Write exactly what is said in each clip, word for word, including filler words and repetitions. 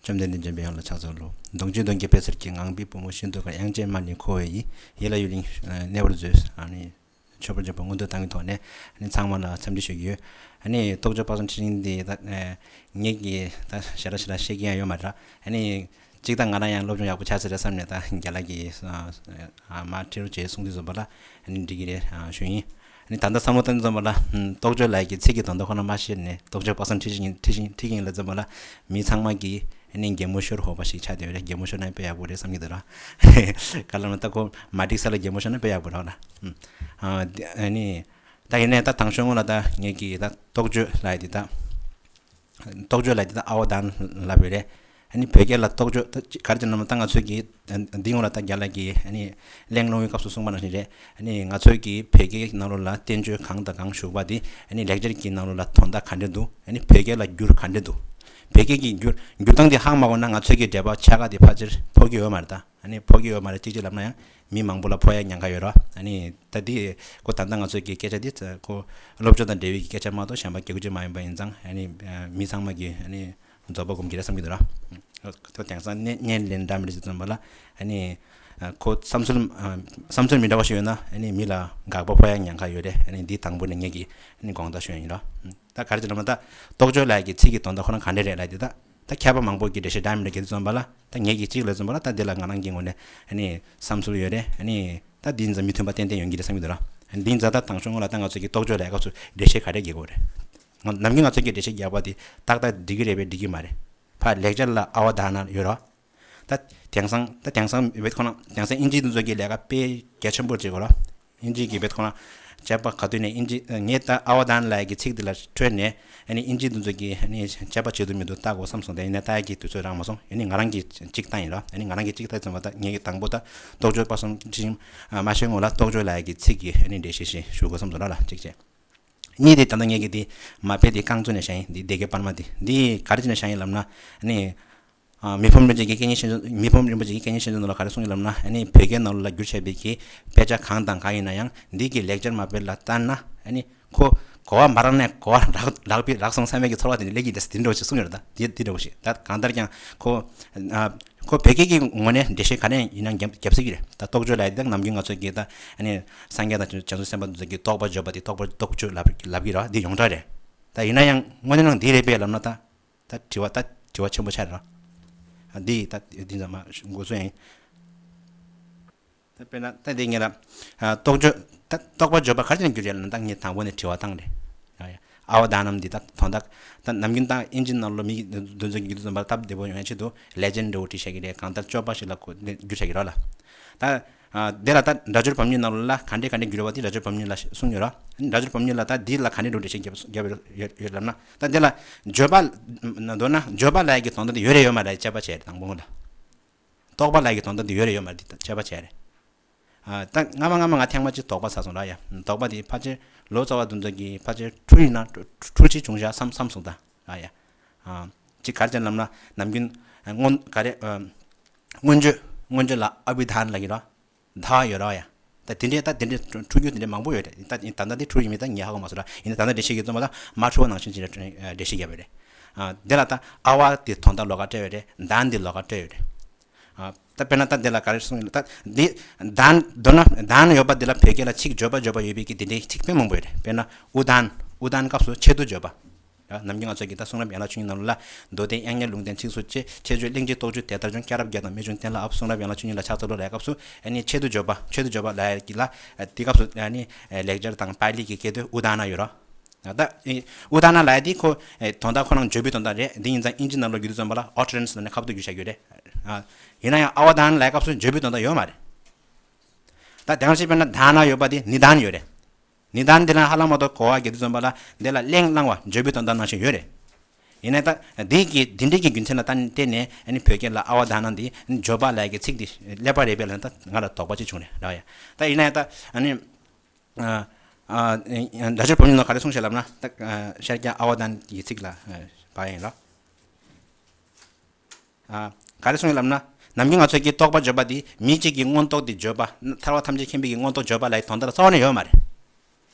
བཅོམ་ལྡན་འདས་མགོན་པོའི་དབྱངས་ལ་ཕྱག་འཚལ་ལོ། གདུང་བརྒྱུད་དོན་གྱི་དཔེ་གསར་གྱི། ངང་པའི་བུ་མོ་ཤིན་ཏུ་དཀར། དབྱངས་ཅན་མ་ཎི་ཁོ་བོ་ཡི། ཡིད་ལ་ཡུད་རིང་གནས་པར་མཛོད། ཨ་ནི་མཆོད་པར་བརྗོད་པ་སྔོན་དུ་བཏང་བའི་ཐོག་ནས། ཨ་ནི་ཚང་མ་ལ་འཚམས་འདྲི་ཞུ་གི་ཡོད། ཨ་ནི་རྟོགས་བརྗོད་དཔག་བསམ་འཁྲི་ཤིང་འདི་ད་ངེད་ཀྱིས་ད་ཞེ་དྲག་ཞེ་དྲག་ཤེས་ཀྱི་ཡང་ཡོད་མ་རེད། ཨ་ནི་གཅིག་ད་ང་རང་ཡང་སློབ་སྦྱོང་ཡག་པོ་ཆགས་ཟེར་རེད་བསམ་ནས། ད་རྒན་ལགས་ཀྱིས་མར་ཁྲིད་རོགས་བྱེད་གསུང་དུས་ཙམ་པ་ལ། ཨ་ནི་འགྲིག་གི་རེད་ཞུ་ཡིན། ཨ་ནི་ད་ལྟ་བསམ་བློ་བཏང་ཙམ་པ་ལ། ཨམ། རྟོགས་བརྗོད་ལབ་ཡག་གི་ཚིག་གི་དོན་དག་ཁོ་ན་མ་ཤེས་ནས། རྟོགས་བརྗོད་དཔག་བསམ་འཁྲི་ཤིང་འཁྲི་ཤིང་འཁྲི་ཤིང་ལབ་ཙམ་པ་ལ། མི་ཚང་མ་གིས་ཨ་ནི་གད་མོ་ཤོར་ཧོ་པ་ཞིག་ཆགས་བསྡད་ཡོད་རེད། གད་མོ་ཤོར་ན་དཔེ་ཡག་པོ་རེད་བསམ་གྱི་འདུག་ར། ག་ལ་ན་ད་ཁོ་མ་འགྲིག་ས་ལ་གད་མོ་ཤོར་ན་དཔེ་ཡག་པོ་རེད་ལ། ཨམ། ཨ་དེ་ཨ་ནི་ད་ཡིན་ནའི་ད་དང་ཤོག་སྔོན་ལ་ད་ངེད་ཀྱིས་ད་རྟོགས་བརྗོད་ལབ་ཡག་དེ་ད། རྟོགས་བརྗོད་ལབ་དེ་ད་ཨ་ཝ་དཱན་ལབ་ཡོད་རེད། ཨ་ནི་བོད་སྐད་ལ་རྟོགས་བརྗོད་ད་ཅི་ག་རེ་ཟེར་ན། ད་ང་ཚོས་ཀྱིས་འདི་སྔོན་ལ་ད་རྒན་ལགས་ཀྱིས་ཨ་ནི་གླེང་སློང་བའི་སྐབས་སུ་གསུངས་པ་ནང་བཞིན་རེད། ཨ་ནི་ང་ཚོས་ཀྱིས་བོད་སྐད་ནང་ལོགས་ལ་བསྟན་བཅོས་གང་དང་གང་ཞུགས་པ་དེ། ཨ་ནི་ལེགས་སྦྱར་གྱི་ནང་ལོགས་ལ་དོན་དག་ག་འདྲ་འདུག་ཨ་ནི་བོད་སྐད་ལ་འགྱུར་ག་འདྲ་འདུག་བོད་སྐད་ཀྱི་འགྱུར་འགྱུར་སྟངས་དེ་ཧ་མ་གོ་ན། ང་ཚོས་ཀྱི་འགྲེལ་པ་ཆ་ག་དེ་ཕལ་ཆེར་ཕོག་གི་ཡོད་མ་རེད་ད། ཨ་ནི་ཕོག་གི་ཡོད་མ་རེད། གཅིག་གཅིག་ལབ་ན་ཡང་མི་མང་པོ་ལ་ཕོག་ཡག་ཉེན་ཁ་ཡོད་ར། ཨ་ནི་ད་འདི་ཁོ་ད་ལྟ་ང་ཚོས་ཀྱི་སྐད་ཆ་འདི་ཁོ་སློབ་སྦྱོང་དང་འབྲེལ་བའི་སྐད་ཆ་མ་གཏོགས་གཞན་པ་གལ་ཆེ་མ་ཡིན་པ་ཡིན་ཙང་། ཨ་ནི་མི་ཚང་མ་གིས་ཨ་ནི་རྫོགས་པ་སྒོམ་གྱི་རེད་བསམ་གྱི་འདུག་ར། ཁོ་དེང་སང་བརྙན་བརྙན་ལེན་འདྲ་མི་འདྲ་ཞིག་བརྩམས་པ་ལ། ཨ་ནི་ཁོ་བསམ་ཚུལ་བསམ་ཚུལ་མི་འདྲ་བ་ཞིག་ཡོད་ན། ཨ་ནི་མི་ལ་དགག་པ་ཕོག་ཡག་ཉེན་ཁ་ཡོད་རེད། ཨ་ནི་འདི་དང་པོ་ནས་ངེད་ཀྱིས་ཨ་ནི་དགོངས་དག་ཞུ་ཡག་ཡིན་ར། ད་ག་རེ་ཟེར་ན། ད་རྟོགས་བརྗོད་ལབ་ཡག་གི་ཚིག་གི་དོན་དག་ཁོ་རང་ག་འདྲ་རེད་ལབ་དེ་ད། ད་མཁས་པ་མང་པོ་གིས་འགྲེལ་བཤད་འདྲ་མི་འདྲ་བརྒྱབ་དུས་ཙམ་པ་ལ། ད་ངེད་ཀྱིས་གཅིག་ལབ་ཙམ་པ་ལ། ད་འདི་ལ་ང་རང་གི་ངོས་ནས་ཨ་ནི་བསམ་ཚུལ་ཡོད་རེད། ཨ་ནི་ད་འདི་ཡིན་ཙང་མི་མཐུན་པ་ཏན་ཏན་ཡོང་གི་རེད་བསམ་གྱི་འདུག་ར། འདི་ཡིན་ཙང་ད་དང་ཤོག་སྔོན་ལ་ད་ང་ཚོ་གིས་རྟོགས་བརྗོད་ལབ་སྐབས་སུ་འགྲེལ་བཤད་ག་འདྲ་རྒྱག་དགོས་རེད། ང་ནམ་རྒྱུན་ང་ཚོ་གིས་འགྲེལ་བཤད་རྒྱག་པ་འདི་ཏག་ཏག་འགྲིག་གི་རེད་པས། འགྲིག་གི་མ་རེད། ཕར་ལེགས་སྦྱར་ལ་ཨ་ཝ་དྷ་ན་ཡོད་ར། ད་དེང་སང་ད་དེང་སང་བེད་ཁོ་ན་དེང་སང་ཨིན་ཇི་འདི་ཚོ་གི་ལས་ཀ་དཔེ་གལ་ཆེན་པོ་བྱེད་དགོས་ར། ཨིན་ཇི་གི་བེད་ཁོ་ན་དཔྱད་པ་ག་དུས་ནས་ཨིན་ཇི། ངས་ད་ཨ་ཝ་དྷ་ན་ལབ་ཡག་གི་ཚིག་འདི་ལ་འཕྲོས་ནས། ཨ་ནི་ཨིན་ཇི་འདི་ཚོ་གི་ཨ་ནི་དཔྱད་པ་བྱེད་དུ་མི་འདུག་ལྟ་དགོས་བསམ་སོང་། དེ་ཡིན་ན་ལྟ་ཡག་གི་དུས་ཚོད་རག་མ་སོང་། ཨ་ནི་ང་རང་གིས་གཅིག་བཏང་ཡིན་ར། ཨ་ནི་ང་རང་གིས་གཅིག་བཏང་ཙམ་པ། ད་ངས་ཀྱི་དང་པོ་ད་རྟོགས་བརྗོད་དཔག་བསམ་འཁྲི་ཤིང་མ་ཤེས་སྔོན་ལ་རྟོགས་བརྗོད་ལབ་ཡག་གི་ཚིག་གི་ཨ་ནི་འགྲེལ་བཤད་ཞིག་ཞུ་དགོས་བསམ་སོང་ར་ལ། གཅིག་བྱས། གཉིས་དེ་ད་ལྟ་ངས་ཀྱི་དེ་མ་དཔེ་དེ་རྐང་བཙུགས་ནས་བཞག་ཡིན། དེ་སྡེ་དགེ་པར་མ་དེ། འདི་ག་རེ་བྱས་ནས་བཞག་ཡིན་ལབ་ན། ཨ་ནི་ཨ་མི་ཕམ་རིན་པོ་ཆེ་གི་སྐད་སྙན་ཤེས་བྱ། མི་ཕམ་རིན་པོ་ཆེ་གི་སྐད་སྙན་ཤེས་བྱ་ནང་ལ་ག་རེ་གསུངས་ཡོད་ལབ་ན། ཨ་ནི་བོད་སྐད་ནང་ལོགས་ལ་བསྒྱུར་བྱས་པའི་གི་དཔེ་ཆ་གང་དང་གང་ཡིན་ན་ཡང་། འདི་གི་ལེགས་སྦྱར་མ་དཔེ་ལ་ལྟ་ན། ཨ་ནི་ཁོ་གོ་བ་མ་རག་ནས་གོ་བ་རག་རག་པའི་རག་སོང་བསམ་པའི་གི་ཚོར་བ་དེ་འདྲ་སླེབས་ཀྱི་རེད་ཟེར། དེ་འདྲ་བོ་ཞིག་གསུངས་ཡོད་རེད། ད་དེ་དེ་འདྲ་བོ་ཞིག་ད་གང་ལྟར་ཀྱང་ཁོ་ཨ་ཁོ་བོད་སྐད་ཀྱི་ངོས་ནས་འགྲེལ་བཤད་ག་ནས་ཡིན་ན་རྒྱབ་རྒྱབ་སྲིད་ཀྱི་རེད། ད་རྟོགས་བརྗོད་ལབ་ཡག་དེ་ནམ་རྒྱུན་ང་ཚོ་གིས་ད་ཨ་ནི་སངས་རྒྱས་དང་བྱང་ཆུབ་སེམས་དཔའ་དེ་ཚོ་གིས་རྟོགས་པ་བརྗོད་པ་དེ་རྟོགས་པ་རྟོགས་བརྗོད་ལབ་ལབ་ཀྱི་རེད། འདི་ཡོངས་གྲགས་རེད། ད་ཡིན་ན་ཡང་དངོས་གནས་ནང་འདི་རེད་པས་ལབ་ན། ད་ད་དྲི་བ་ད་དྲི་བ་ཆེན་པོ་ཆགས་རེད། ཨ་འདི་ད་འདི་ཚང་མ་འགོ་ཚུགས་ཡིན། ད་དཔེར་ན་ད་འདི་ངེད་ལ་ཨ་རྟོགས་བརྗོད། ད་རྟོགས་པ་བརྗོད་པ་ག་རེ་བྱས་ནས་བསྒྱུར་ཡག་ལབ་ན། ད་ངས་དང་པོ་ནས་དྲི་བ་བཏང་རེད། ཡ་ཡ། ཨ་ཝ་དྷ་ནམ་འདི་ད་དོན་དག་ད་ནམ་རྒྱུན་ད་ཨིན་ཇི་ནང་ལོགས་མི་གི་འདུ་འཛོམས་ཀྱི་འདུ་འཛོམས་པ་ལ་སྟབས་བདེ་པོ་ཡོང་ཡག་ཆེད་དུ་ལེ་ཇེན་ཌི་འདྲ་བོ་བྲིས་བཞག་གི་རེད། གང་ལྟར་སྤྱོད་པ་ཞིག་ལ་གོ་བསྒྱུར་བཞག་གི་རེད་ལ། ད་ཨ་དེ་ལ་ད་སྒྲ་སྦྱོར་བམ་གཉིས་ནང་ལོགས་ལ་ག་འདྲས་ག་འདྲས་བསྒྱུར་བ་དེ་སྒྲ་སྦྱོར་བམ་གཉིས་ལ་གསུངས་ཡོད་ར། སྒྲ་སྦྱོར་བམ་གཉིས་ལ་ད་འདི་ལ་ག་འདྲས་འདྲ་བོ་འགྲེལ་བཤད་རྒྱབ་རྒྱབ་ཡོད་ལབ་ན། ད་འདི་ལ་བརྗོད་པ་མདོར་ན་བརྗོད་པ་ལབ་ཡག་གི་དོན་དག་དེ་ཡོད་རེད་ཡོད་མ་རེད་དཔྱད་པ་བྱས་རེད། དང་པོ་ལ། རྟོགས་པ་ལབ་ཡག་གི་དོན་དག་འདི་ཡོད་རེད་ཡོད་མ་རེད་དཔྱད་པ་བྱས་རེད། ཨ་ད་སྔ་མ་སྔ་མ་ང་ཐེངས་མ་གཅིག་དོགས་པ་ཟ་སོང་ར་ཡ། དོགས་པ་དེ་ཕལ་ཆེར་ལོ་ཙཱ་བ་དེ་ཚོ་གིས་ཕལ་ཆེར་འཁྲུལ་ཡིན་ན་འཁྲུལ་འཁྲུལ་ཅིག་བྱུང་བཞག་བསམ་བསམ་སོང་ད་ར་ཡ། ཨ་གཅིག་ག་རེ་བྱས་ལབ་ན་ནམ་རྒྱུན་སྔོན་ག་རེ་ཨ་མངོན་བརྗོད་མངོན་བརྗོད་ལ་ཨ་བྷི་དྷཱན་ལབ་ཀྱི་ར། དྷཱ་ཡོད་ར་ཡ། ད་དེ་འདྲའི་ད་དེ་འདྲའི་འཁྲུལ་རྒྱུ་དེ་འདྲའི་མང་པོ་ཡོད་རེད། ད་ད་ལྟ་དེ་འཁྲུལ་ཡིན་མིན་ད་ངས་ཧ་གོ་མ་སོང་ར། ཡིན་ན་ད་ལྟ་འགྲེལ་བཤད་ཀྱི་རྩོམ་པ་ལ་མ་འཁྲུལ་བ་ནང་བཞིན་ཅིག་འགྲེལ་བཤད་བརྒྱབ་པ་རེད། ཨ་དེ་ལ་ད་ཨ་བ་དེ་དོན་དག་ལོགས་ཀ་སྤྲད་ཡོད་རེད། དྷཱན་དེ་ལོགས་ཀ་སྤྲད་ཡོད་རེད། ཨ་ད་དཔེར་ན་ད་དེ་ལ་ག་རེ་གསུངས་ཡོད་ལབ། ད་འདི་དྷཱན་མདོར་ན་དྷཱན་ཡོད་པ་འདི་ལ་བོད་སྐད་ལ་ཚིག་བརྗོད་པ་བརྗོད་པ་ཡོད་པའི་གི་དེ་འདྲའི་ཚིག་དཔེ་མང་པོ་ཡོད་རེད། དཔེར་ན་ཨུ་དྷཱན། ཨུ་དྷཱན་སྐབས་སུ་ཆེད་དུ་བརྗོད་པ། ཡ་ནམ་རྒྱུན་ང་ཚོ་གི་ད་གསུང་རབ་ཡན་ལག་བཅུ་གཉིས་ནང་ལ་མདོ་སྡེ་དབྱངས་སྙན་ལུང་བསྟན་ཚིགས་སུ་བཅད། ཁྱད་ཆོས་གླེང་གཞི་རྟོགས་བརྗོད་དེ་ལྟར་བྱུང་། སྐྱེས་རབས་བརྒྱད་དང་རྨད་བྱུང་གཏན་ལ་དབབ། གསུང་རབ་ཡན་ལག་བཅུ་གཉིས་ལ་ཕྱག་འཚལ་ལོ་ལབ་སྐབས་སུ་ཨ་ནི་ཆེད་དུ་བརྗོད་པ། ཆེད་དུ་བརྗོད་པ་ལབ་ཡག་གི་ལ་དེ་སྐབས་སུ་ཨ་ནི་ལེགས་སྦྱར་དང་པཱ་ལི་གི་སྐད་དུ་ཨུ་དྷཱ་ན་ཡོད་ར། ད་ཨི་ཨུ་དྷཱ་ན་ལབ་ཡག་དེ་ཁོ་ཨེ་དོན་དག་ཁོ་རང་བརྗོད་པའི་དོན་དག་རེད། འདི་ཡིན་ཙང་ཨིན་ཇི་ནང་ལོགས་བསྒྱུར་དུས་ཙམ་པ་ལ་ཨོ་ཊ་རེན་སི་ལབ་ནས་ཁ་བཏུ་བསྒྱུར་བཞག་ཡོད་རེད། ཨ་ཡིན་ན་ཡང་ཨ་བ་དྷཱ་ན་ལབ་ཡག་སྐབས་སུ་བརྗོད་པའི་དོན་དག་ཡོད་མ་རེད། ད་དེང་སང་དཔེར་ན་དྷཱ་ན་ཡོད་པ་དེ་ནི་དཱན་ཡོད་རེད། ནི་དཱན་དེ་ལ་ཧ་ལམ་མ་གཏོགས་གོ་བ་བརྒྱབ་དུས་ཙམ་པ་ལ་དེ་ལ་གླེང་བསླང་བ་བརྗོད་པའི་དོན་དག་ནང་བཞིན་ཡོད་རེད། ཡིན་ནའི་ད་འདི་གི་འདི་འདྲའི་གི་རྒྱུ་མཚན་ལ་ད་བརྟེན་ནས་ཨ་ནི་བོད་སྐད་ལ་ཨ་བ་དྷཱ་ན་འདི་བརྗོད་པ་ལབ་ཡག་གི་ཚིག་འདི་སླེབས་པ་རེད་པས་ལབ་ན་ད་ང་ལ་དོགས་པ་ཅིག་བྱུང་རེད་ར་ཡ། ད་ཡིན་ནའི་ད་ཨ་ནི་ཨ་ཨ་སྒྲ་སྦྱོར་བམ་གཉིས་ནང་ག་རེ་གསུངས་ཤག་ལབ་ན། ད་ཨ་ཤར་སྐྱ་ཨ་བ་དྷཱན་གྱི་ཚིག་ལ་ཨ་བ་ཡིན་ལ། ཨ་ག་རེ་གསུངས་ཡོད་ལབ་ན། ནམ་རྒྱུན་ང་ཚོས་ཀྱི་རྟོགས་པ་བརྗོད་པ་འདི་མི་གཅིག་གི་མངོན་རྟོགས་དེ་བརྗོད་པ། ཐར་པ་ཐམས་ཅད་མཁྱེན་པའི་གི་མངོན་རྟོགས་བརྗོད་པ་ལབ་ཡག་དོན་དག་ལ་རྩ་བ་ནས་ཡོད་མ་རེད།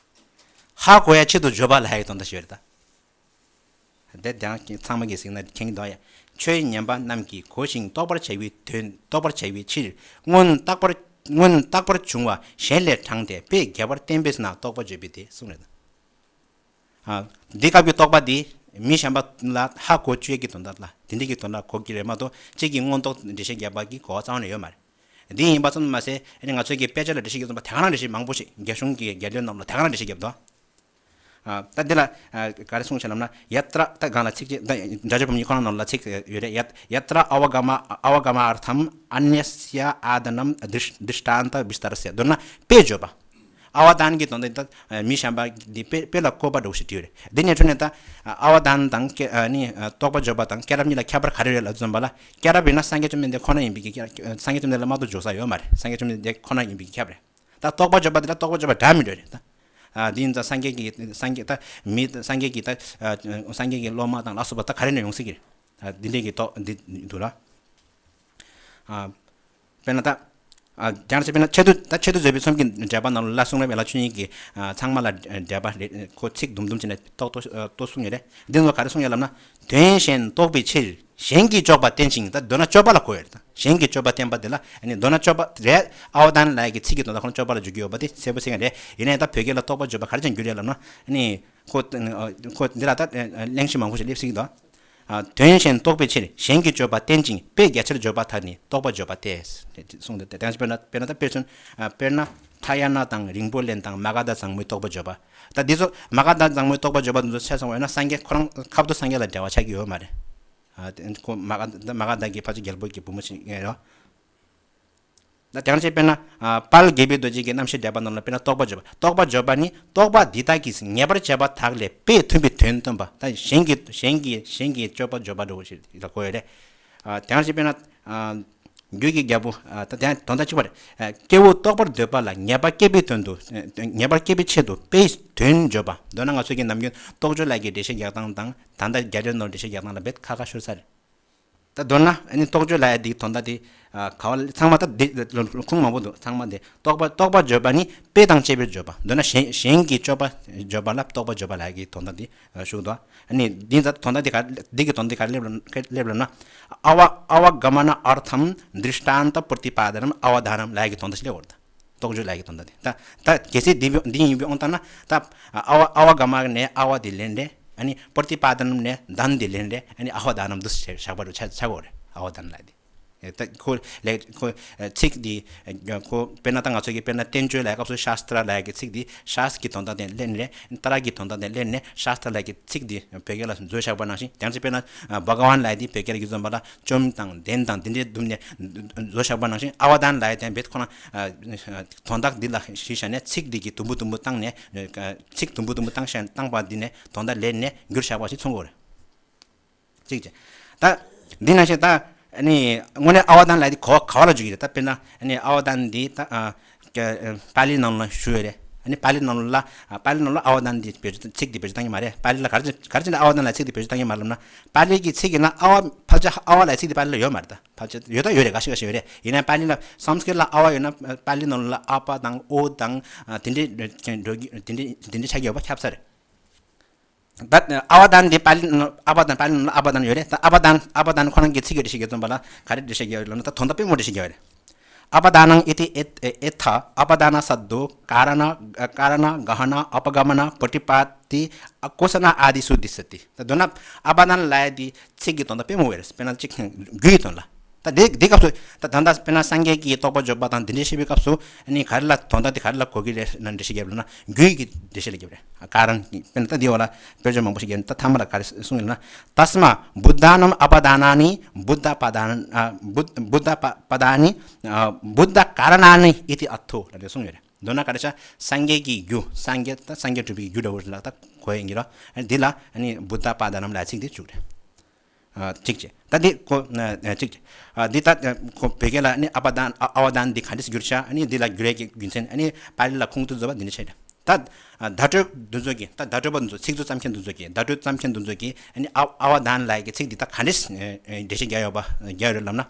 ཧ་གོ་ཡག་ཆེད་དུ་བརྗོད་པ་ལབ་ཡག་གི་དོན་དག་ཞིག་ཡོད་རེད་ད། དེ་དང་ཚང་མ་གིས་གཟིགས་ན་མཁྱེན་གྱི་འདུག་ཡ། ཆོས་ཉན་པ་རྣམས་ཀྱིས་གོ་ཞིང་རྟོགས་པར་བྱ་བའི་དོན་རྟོགས་པར་བྱ་བའི་ཕྱིར་སྔོན་རྟག་པར་སྔོན་རྟག་པར་བྱུང་བ་གཞན་ལས་དྲངས་ཏེ་དཔེ་རྒྱས་པར་བསྟན་པས་ན་རྟོགས་པ་བརྗོད་པས་ཏེ་གསུངས་རེད། ཨ། འདི་སྐབས་ཀྱི་རྟོག་པ་འདི་མི་གཞན་པ་ལ་ཧ་གོ་བཅུག་ཡས་ཀྱི་དོན་དག་ལ་དེ་འདྲ་གི་དོན་དག་གོ་གི་རེད་མ་གཏོགས་གཅིག་གི་མངོན་རྟོགས་འགྲེལ་བཤད་རྒྱབ་པ་གི་གོ་བ་རྩ་བ་ནས་ཡོད་མ་རེད། འདི་ཡིན་པ་ཙམ་མ་ཟད་ཨ་ནི་ང་ཚོའི་གི་དཔེ་ཆ་ལ་འགྲེལ་བཤད་རྒྱབ་ཙམ་པ་དེ་ག་རང་འགྲེལ་བཤད་མང་པོ་ཞིག་རྒྱ་གཞུང་གི་རྒྱ་ལོའི་ནང་ལ་དེ་ག་རང་འགྲེལ་བཤད་རྒྱབ་འདུག་ཨ། ད་འདི་ལ་ཨ་ག་རེ་གསུངས་ཤག་ལབ་ན། ཡཏྲ། ད་སྒང་ལ་ཚིག་ཅིག་ད་སྒྲ་སྦྱོར་བུམ་གཉིས་ཁོ་རང་ནང་ལ་ཚིག་ཡོད་རེད། ཡཏྲ་ཨ་བ་ག་མ་ཨ་བ་ག་མ་ཨར་ཐམ་ཨ་ནྱ་སྱ་ཨཱ་དཱ་ནམ་དྲིཥྚཱན་ཏ་བི་སྟ་ར་སྱ། མདོར་ན་དཔེ་བརྗོད་པ། ཨ་བ་དཱན་གྱི་དོན་དེ་ད་མི་གཞན་པ་འདི་དཔེ་དཔེ་ལ་བཀོད་པ་འདྲ་བོ་ཞིག་བྲིས་ཡོད་རེད། འདི་ནས་འཕྲོས་ནས་ད་ཨ་བ་དཱན་དང་ཀེ་ཨ་ནི་རྟོག་པ་བརྗོད་པ་དང་སྐྱེ་རབས་གཉིས་ལ་ཁྱད་པར་ག་རེ་ཡོད་ལབ་ཙམ་པ་ལ། སྐྱེ་རབས་ཡིན་ན་སངས་རྒྱས་བཅོམ་ལྡན་འདས་ཁོ་ན་ཡིན་པའི་གི་སངས་རྒྱས་བཅོམ་ལྡན་འདས་ལ་མ་གཏོགས་འཇོག་ས་ཡོད་མ་རེད། སངས་རྒྱས་བཅོམ་ལྡན་འདས་ཁོ་ན་ཡིན་པའི་གི་ཁྱབ་རེད། ད་རྟོག་པ་བརྗོད་པ་དེ་ལ་རྟོག་པ་བརྗོད་པ་འདྲ་མི་འདྲ་རེད་ད། ཨ་འདི་ཡིན་ཙང་སངས་རྒྱས་ཀྱི་སངས་རྒྱས་ད་མི་སངས་རྒྱས་ཀྱི་ད་ཨ་སངས་རྒྱས་ཀྱི་སློབ་མ་དང་ལ་སོགས་པ་ད་ག་རེ་ནས་ཡོང་སྲིད་ཀྱི་རེད། ཨ་འདི་འདྲས་ཀྱི་རྟོག་འདི་འདུག་ལ། ཨ་དཔེར་ན་ད། ཨ་ཡང་ན་དཔེར་ན་ཆེད་དུ་ད་ཆེད་དུ་བཟོས་པའི་ཚོམས་ཀྱི་འགྲེལ་པ་ནང་ལ་གསུང་རབ་ཡན་ལག་བཅུ་གཉིས་ཀྱི་ཨ་ཚང་མ་ལ་འགྲེལ་པ་རེད། ཁོ་ཚིག་དུམ་དུམ་བྱས་ནས་ཏོག་ཏོག་ཨ་ཏོག་གསུང་ཡོད་རེད། འདི་ཚོ་ག་རེ་གསུང་ཡོད་ལབ་ན། དོན་གཞན་རྟོགས་པའི་ཕྱིར་གཞན་གྱིས་དཔྱོད་པ་བསྟན་ཅིང་། ད་མདོར་ན་དཔྱོད་པ་ལ་གོ་ཡོད་རེད་ད། གཞན་གྱིས་དཔྱོད་པ་བསྟན་པ་དེ་ལ་ཨ་ནི་མདོར་ན་དཔྱོད་པ་རེད། ཨ་བ་དཱན་ལགས་ཀྱི་ཚིག་གི་དོན་དག་ཁོ་ན་དཔྱོད་པ་ལ་འཇུག་གི་ཡོད་པ་དེ་གསལ་པོ་གསལ་ཡོད་རེད། ཡིན་ནའི་ད་བོད་སྐད་ལ་རྟོགས་པ་བརྗོད་པ་ག་རེ་བྱས་ནས་འགྱུར་ཡོད་ལབ་ན་ཨ་ནི། ཁོ་ཁོ་འདི་ལ་ད་གླེང་གཞི་མང་པོ་ཞིག་སླེབས་སྲིད་ཀྱི་འདུག་ཨ་དོན་གཞན་རྟོགས་པའི་ཕྱིར་གཞན་གྱིས་དཔྱོད་པ་བསྟན་ཅིང་དཔེ་རྒྱ་ཆེར་བརྗོད་པ་དག་ནི་རྟོགས་པ་བརྗོད་པ་སྟེ། གསུངས་ཏེ། དེ་དཔེར་ན་དཔེར་ན་ད་དཔེར་མཚོན། ཨ་དཔེར་ན་མཐའ་ཡ་ན་དང་རིང་པོ་གླིང་དང་མ་ག་དྷ་བཟང་མོའི་རྟོགས་པ་བརྗོད་པ། ད་འདི་ཚོ་མ་ག་དྷ་བཟང་མོའི་རྟོགས་པ་བརྗོད་པ་འདི་ཚོ་ཆ་ཚང་བ་ཡོད་ན་སངས་རྒྱས་ཁོ་རང་ཁ་བ་དུ་སངས་རྒྱས་ལ་འབྲེལ་བ་ཆགས་ཀྱི་ཡོད་མ་རེད། ཨ་དེ་ཁོ་མ་ག་མ་ག་དྷ་གི་ཕལ་ཆེར་རྒྱལ་པོ་གི་བུ་མོ་ཞིག་ཡིན་རོ། ད་དེང་ཆེད་དཔེར་ན་ཨ་དཔལ་དགྱེས་པའི་རྡོ་རྗེ་གི་རྣམ་བཤད་འགྲེལ་པ་ནང་ལ་དཔེར་ན་རྟོགས་པ་བརྗོད་པ། རྟོགས་པ་བརྗོད་པ་ནི་རྟོག་པ་འདི་དག་གིས་ངེས་པར་བྱ་བ་དག་ལས་དཔེས་མཐུན་པའི་དོན་སྟོན་པ། ད་གཞན་གྱིས་གཞན་གྱིས་གཞན་གྱིས་དཔྱོད་པ་བརྗོད་པ་འདྲ་བོ་ཞིག་ལ་གོ་ཡོད་རེད། ཨ་དེང་ཆེད་དཔེར་ན་ཨ་རྒྱུད་ཀྱི་རྒྱལ་པོ་ཨ་ད་དེང་དོན་དག་གཅིག་པ་རེད། ཨ་སྐྱེ་བོ་རྟོགས་པར་འདོད་པ་ལ་ངེས་པ་སྐྱེད་པའི་དོན་དུ་ངེས་པ་སྐྱེད་པའི་ཆེད་དུ་དཔེས་དོན་བརྗོད་པ། མདོར་ན་ང་ཚོ་གི་ནམ་རྒྱུན་རྟོགས་བརྗོད་ལ་གི་འགྲེལ་བཤད་རྒྱག་སྟངས་དང་ད་ལྟ་རྒྱ་ལོའི་ནང་འགྲེལ་བཤད་རྒྱག་སྟངས་ལ་རྦད་ཁ་ཁ་ཤོར་ས་རེད། ད་མདོར་ན་ཨ་ནི་རྟོགས་བརྗོད་ལབ་ཡ་འདི་དོན་དག་དེ་ཨ་ག་བ་ལ་ཚང་མ་ད་འདི་ཁུངས་མང་པོ་འདུག་ཚང་མ་འདི་རྟོགས་པ་རྟོགས་པ་བརྗོད་པ་ནི་དཔེ་དང་བཅས་པའི་བརྗོད་པ། མདོར་ན་གཞན་གཞན་གྱིས་དཔྱོད་པ་བརྗོད་པ་ལ་རྟོགས་པ་བརྗོད་པ་ལབ་ཡ་གི་དོན་དག་འདི་ཞུ་གི་འདུག་ཨ་ནི་འདི་ད་དོན་དག་འདི་ག་འདི་གི་དོན་འདི་ག་སླེབས་ལ་སླེབས་ལབ་ན། ཨ་བ་ཨ་བ་ག་མ་ན་ཨར་ཐམ་དྲིཥྚཱན་ཏ་པྲ་ཏི་པ་དཱ་ནམ་ཨ་བ་དཱ་ནམ་ལབ་ཡ་གི་དོན་དག་ཞིག་སླེབས་ཡོད་རེད། རྟོགས་བརྗོད་ལབ་ཡ་གི་དོན་དག་དེ་ད་ད་གལ་སྲིད་འདི་འདི་ཡིན་པའི་དབང་ལྟར་ན་ད་ཨ་བ་ཨ་བ་ག་མ་ནས་ཨ་བ་དེ་ལེན་རེད། ཨ་ནི་པྲ་ཏི་པ་དཱ་ནམ་ནས་དཱན་དེ་ལེན་རེད། ཨ་ནི་ཨ་བ་དཱ་ནམ་འདུ་ཞག་པ་རུ་ཆ་ཆ་གོ་རེད། ཨ་བ་དཱན་ལབ་དེ་ད་ཁོ་ལས་ཁོ་ཚིག་འདི་ཁོ་དཔེར་ན་ད་ང་ཚོ་གི་དཔེར་ན་བསྟན་བཅོས་ལབ་སྐབས་སུ་ཤཱསྟྲ་ལབ་ཡ་གི་ཚིག་འདི་ཤཱསྟྲ་གི་དོན་དག་དེ་ལེན་རེད། ཏཱ་ར་གི་དོན་དག་དེ་ལེན་ནས་ཤཱསྟྲ་ལབ་ཡ་གི་ཚིག་འདི་བོད་སྐད་ལ་བཟོས་བཞག་པ་ནང་བཞིན། ཡང་ཅིག་དཔེར་ན་བྷ་ག་ཝཱན་ལབ་ཡ་འདི་བོད་སྐད་ལ་གི་བཟོ་འབའ་ལ་བཅོམ་དང་ལྡན་དང་འདི་འདྲའི་བསྡུམས་ནས་བཟོས་བཞག་པ་ནང་བཞིན། ཨ་བ་དཱན་ལབ་ཡ་དེ་བེད་ཁོ་ན་དོན་དག་འདི་ལ་གཞི་བཞག་ནས་ཚིག་འདི་གི་དུམ་བུ་དུམ་བུ་བཏང་ནས་ཚིག་དུམ་བུ་དུམ་བུ་བཏང་བཞག་བཏང་པ་འདི་ནས་དོན་དག་ལེན་ནས་འགྱུར་བཞག་པ་ཞིག་མཚོན་གྱི་ཡོད་རེད། གཅིག་བྱས། ད་འདི་ནང་བཞིན་ད་ནི་དངོས་གནས་ཨ་བ་དཱན་ལབ་ཡ་འདི་གོ་ག་བ་ལ་འཇུག་གི་རེད། ད་དཔེར་ན་ནི་ཨ་བ་དཱན་འདི་ད་ཨ་ཀ་ཨ་པཱ་ལིའི་ནང་ལ་ཞུ་ཡོད་རེད། ཨ་ནི་པཱ་ལིའི་ནང་ལ་ཨ་པཱ་ལིའི་ནང་ལ་ཨ་བ་དཱན་འདི་བེད་སྤྱོད་ཚིག་འདི་བེད་སྤྱོད་བཏང་གི་མ་རེད། པཱ་ལི་ལ་ག་རེ་ག་རེ་བྱས་ནས་ཨ་བ་དཱན་ལབ་ཚིག་འདི་བེད་སྤྱོད་བཏང་གི་མ་རེད་ལབ་ན། པཱ་ལི་གི་ཚིག་ཡིན་ན་ཨ་བ་ཕལ་ཆེར་ཨ་བ་ལབ་ཚིག་འདི་པཱ་ལི་ལ་ཡོད་མ་རེད། ད་ཕལ་ཆེར་ཡོད་ད་ཡོད་རེད། འགའ་ཤས་འགའ་ཤས་ཡོད་རེད། ཡིན་ན་པཱ་ལི་ལ་སཾ་སྐྲྀཏ་ལ་ཨ་བ་ཡོད་ན་པཱ་ལིའི་ནང་ལ་ཨ་པ་དང་ཨོ་དང་ཨ་དེ་འདྲའི་འགྲོ་གི་དེ་འདྲའི་དེ་འདྲའི་ཆགས་ཀྱི་ཡོད་པ་ཁྱབ་ས་རེད། ད་ཨ་བ་དཱན་འདི་པཱ་ལི་ཨ་བ་དཱན་པཱ་ལི་ནང་ལ་ཨ་བ་དཱན་ཡོད་རེད། ད་ཨ་བ་དཱན་ཨ་བ་དཱན་ཁོ་རང་གི་ཚིག་གི་འགྲེལ་བཤད་རྒྱག་ཙམ་པ་ལ་ག་རེ་འགྲེལ་བཤད་རྒྱག་ཡོད་ལབ་ན། ད་དོན་དག་དཔེ་མང་པོ་འགྲེལ་བཤད་རྒྱག་ཡོད་རེད། ཨ་བ་དཱ་ནང་ཨི་ཏི་ཨེ་ཨེ་ཐ་ཨ་བ་དཱ་ན་སད་དོ་ཀ་ར་ཎ་ཀ་ར་ཎ་ག་ཧ་ན་ཨ་པ་ག་མ་ན་པྲ་ཏི་པ་ཏི་ཨ་ཀོ་ས་ན་ཨ་དི་སུ་དི་སི་ཏི། ད་མདོར་ན་ཨ་བ་དཱ་ན་ལབ་ཡ་དེ་ཚིག་གི་དོན་དག་དཔེ་མང་པོ་ཡོད་རེད། དཔེར་ན་གཅིག་རྒྱུ་ཡི་དོན་ལ། ད་དེ་དེ་སྐབས་སུ་ད་ད་ལྟ་དཔེར་ན་སངས་རྒྱས་ཀྱི་རྟོགས་པ་བརྗོད་པ་དང་དེ་འདྲའི་བཤད་པའི་སྐབས་སུ་ཨ་ནི་ག་རེ་ལ་དོན་དག་དེ་ག་རེ་ལ་གོ་གི་རེད་ན་འགྲེལ་བཤད་རྒྱབ་ལབ་ན་རྒྱུ་ཡི་གི་འགྲེལ་བཤད་ལ་རྒྱབ་རེད། ཀ་ར་ཎ་དཔེར་ན་ད་དེའི་འོག་ལ་དཔེ་བརྗོད་མང་པོ་ཞིག་རྒྱབ་ནས། ད་ཐ་མ་ལ་ག་རེ་གསུངས་ཡོད་ལབ་ན། ཏསྨ་བུདྡྷཱནམ་ཨ་བ་དཱ་ནཱ་ནི་བུདྡྷ་པ་དཱ་ཨ་བུད་བུདྡྷ་པ་པ་དཱ་ནི་ཨ་བུདྡྷ་ཀ་ར་ཎཱ་ནི་ཨི་ཏི་ཨ་ཐོ་ལབ་ནས་གསུངས་ཡོད་རེད། མདོར་ན་ག་རེ་ཆ་སངས་རྒྱས་ཀྱི་རྒྱུ་སངས་རྒྱས་ད་སངས་རྒྱས་གྲུབ་པའི་རྒྱུ་འདྲ་བོ་ལ་ད་གོ་ཡ་ཡིན་གྱི་རོ། འདི་ལ་ཨ་ནི་བུདྡྷ་པ་དཱ་ནཱམ་ལབ་ཚིག་འདི་བཅུག་རེད། ཨ་གཅིག་བྱས། ད་འདི་ཁོ་ཨ་གཅིག་བྱས། ཨ་འདི་ད་ཁོ་བོད་སྐད་ལ་ནི་ཨ་བ་དཱན་ཨ་ཨ་བ་དཱན་འདི་ག་འདྲས་བསྒྱུར་ཤག་ཨ་ནི་འདི་ལ་བསྒྱུར་ཡས་ཀྱི་རྒྱུ་མཚན་ཨ་ནི་པཱ་ལི་ལ་ཁུངས་གཏུགས་བཟོ་བ་འདི་འདྲས་བྱས་རེད། ད་ཨ་བརྡ་སྤྲོད་འདི་ཚོ་གི་ད་བརྡ་སྤྲོད་པ་འདི་ཚོ་ཚིག་མཛོད་བརྩམས་མཁན་འདི་ཚོ་གི་བརྡ་སྤྲོད་བརྩམས་མཁན་འདི་ཚོ་གི་ཨ་ནི་ཨ་ཨ་བ་དཱན་ལབ་ཡས་ཀྱི་ཚིག་འདི་ད་ག་འདྲས་འགྲེལ་བཤད་རྒྱག་ཡོད་པ་རྒྱག་ཡོད་རེད་ལབ་ན།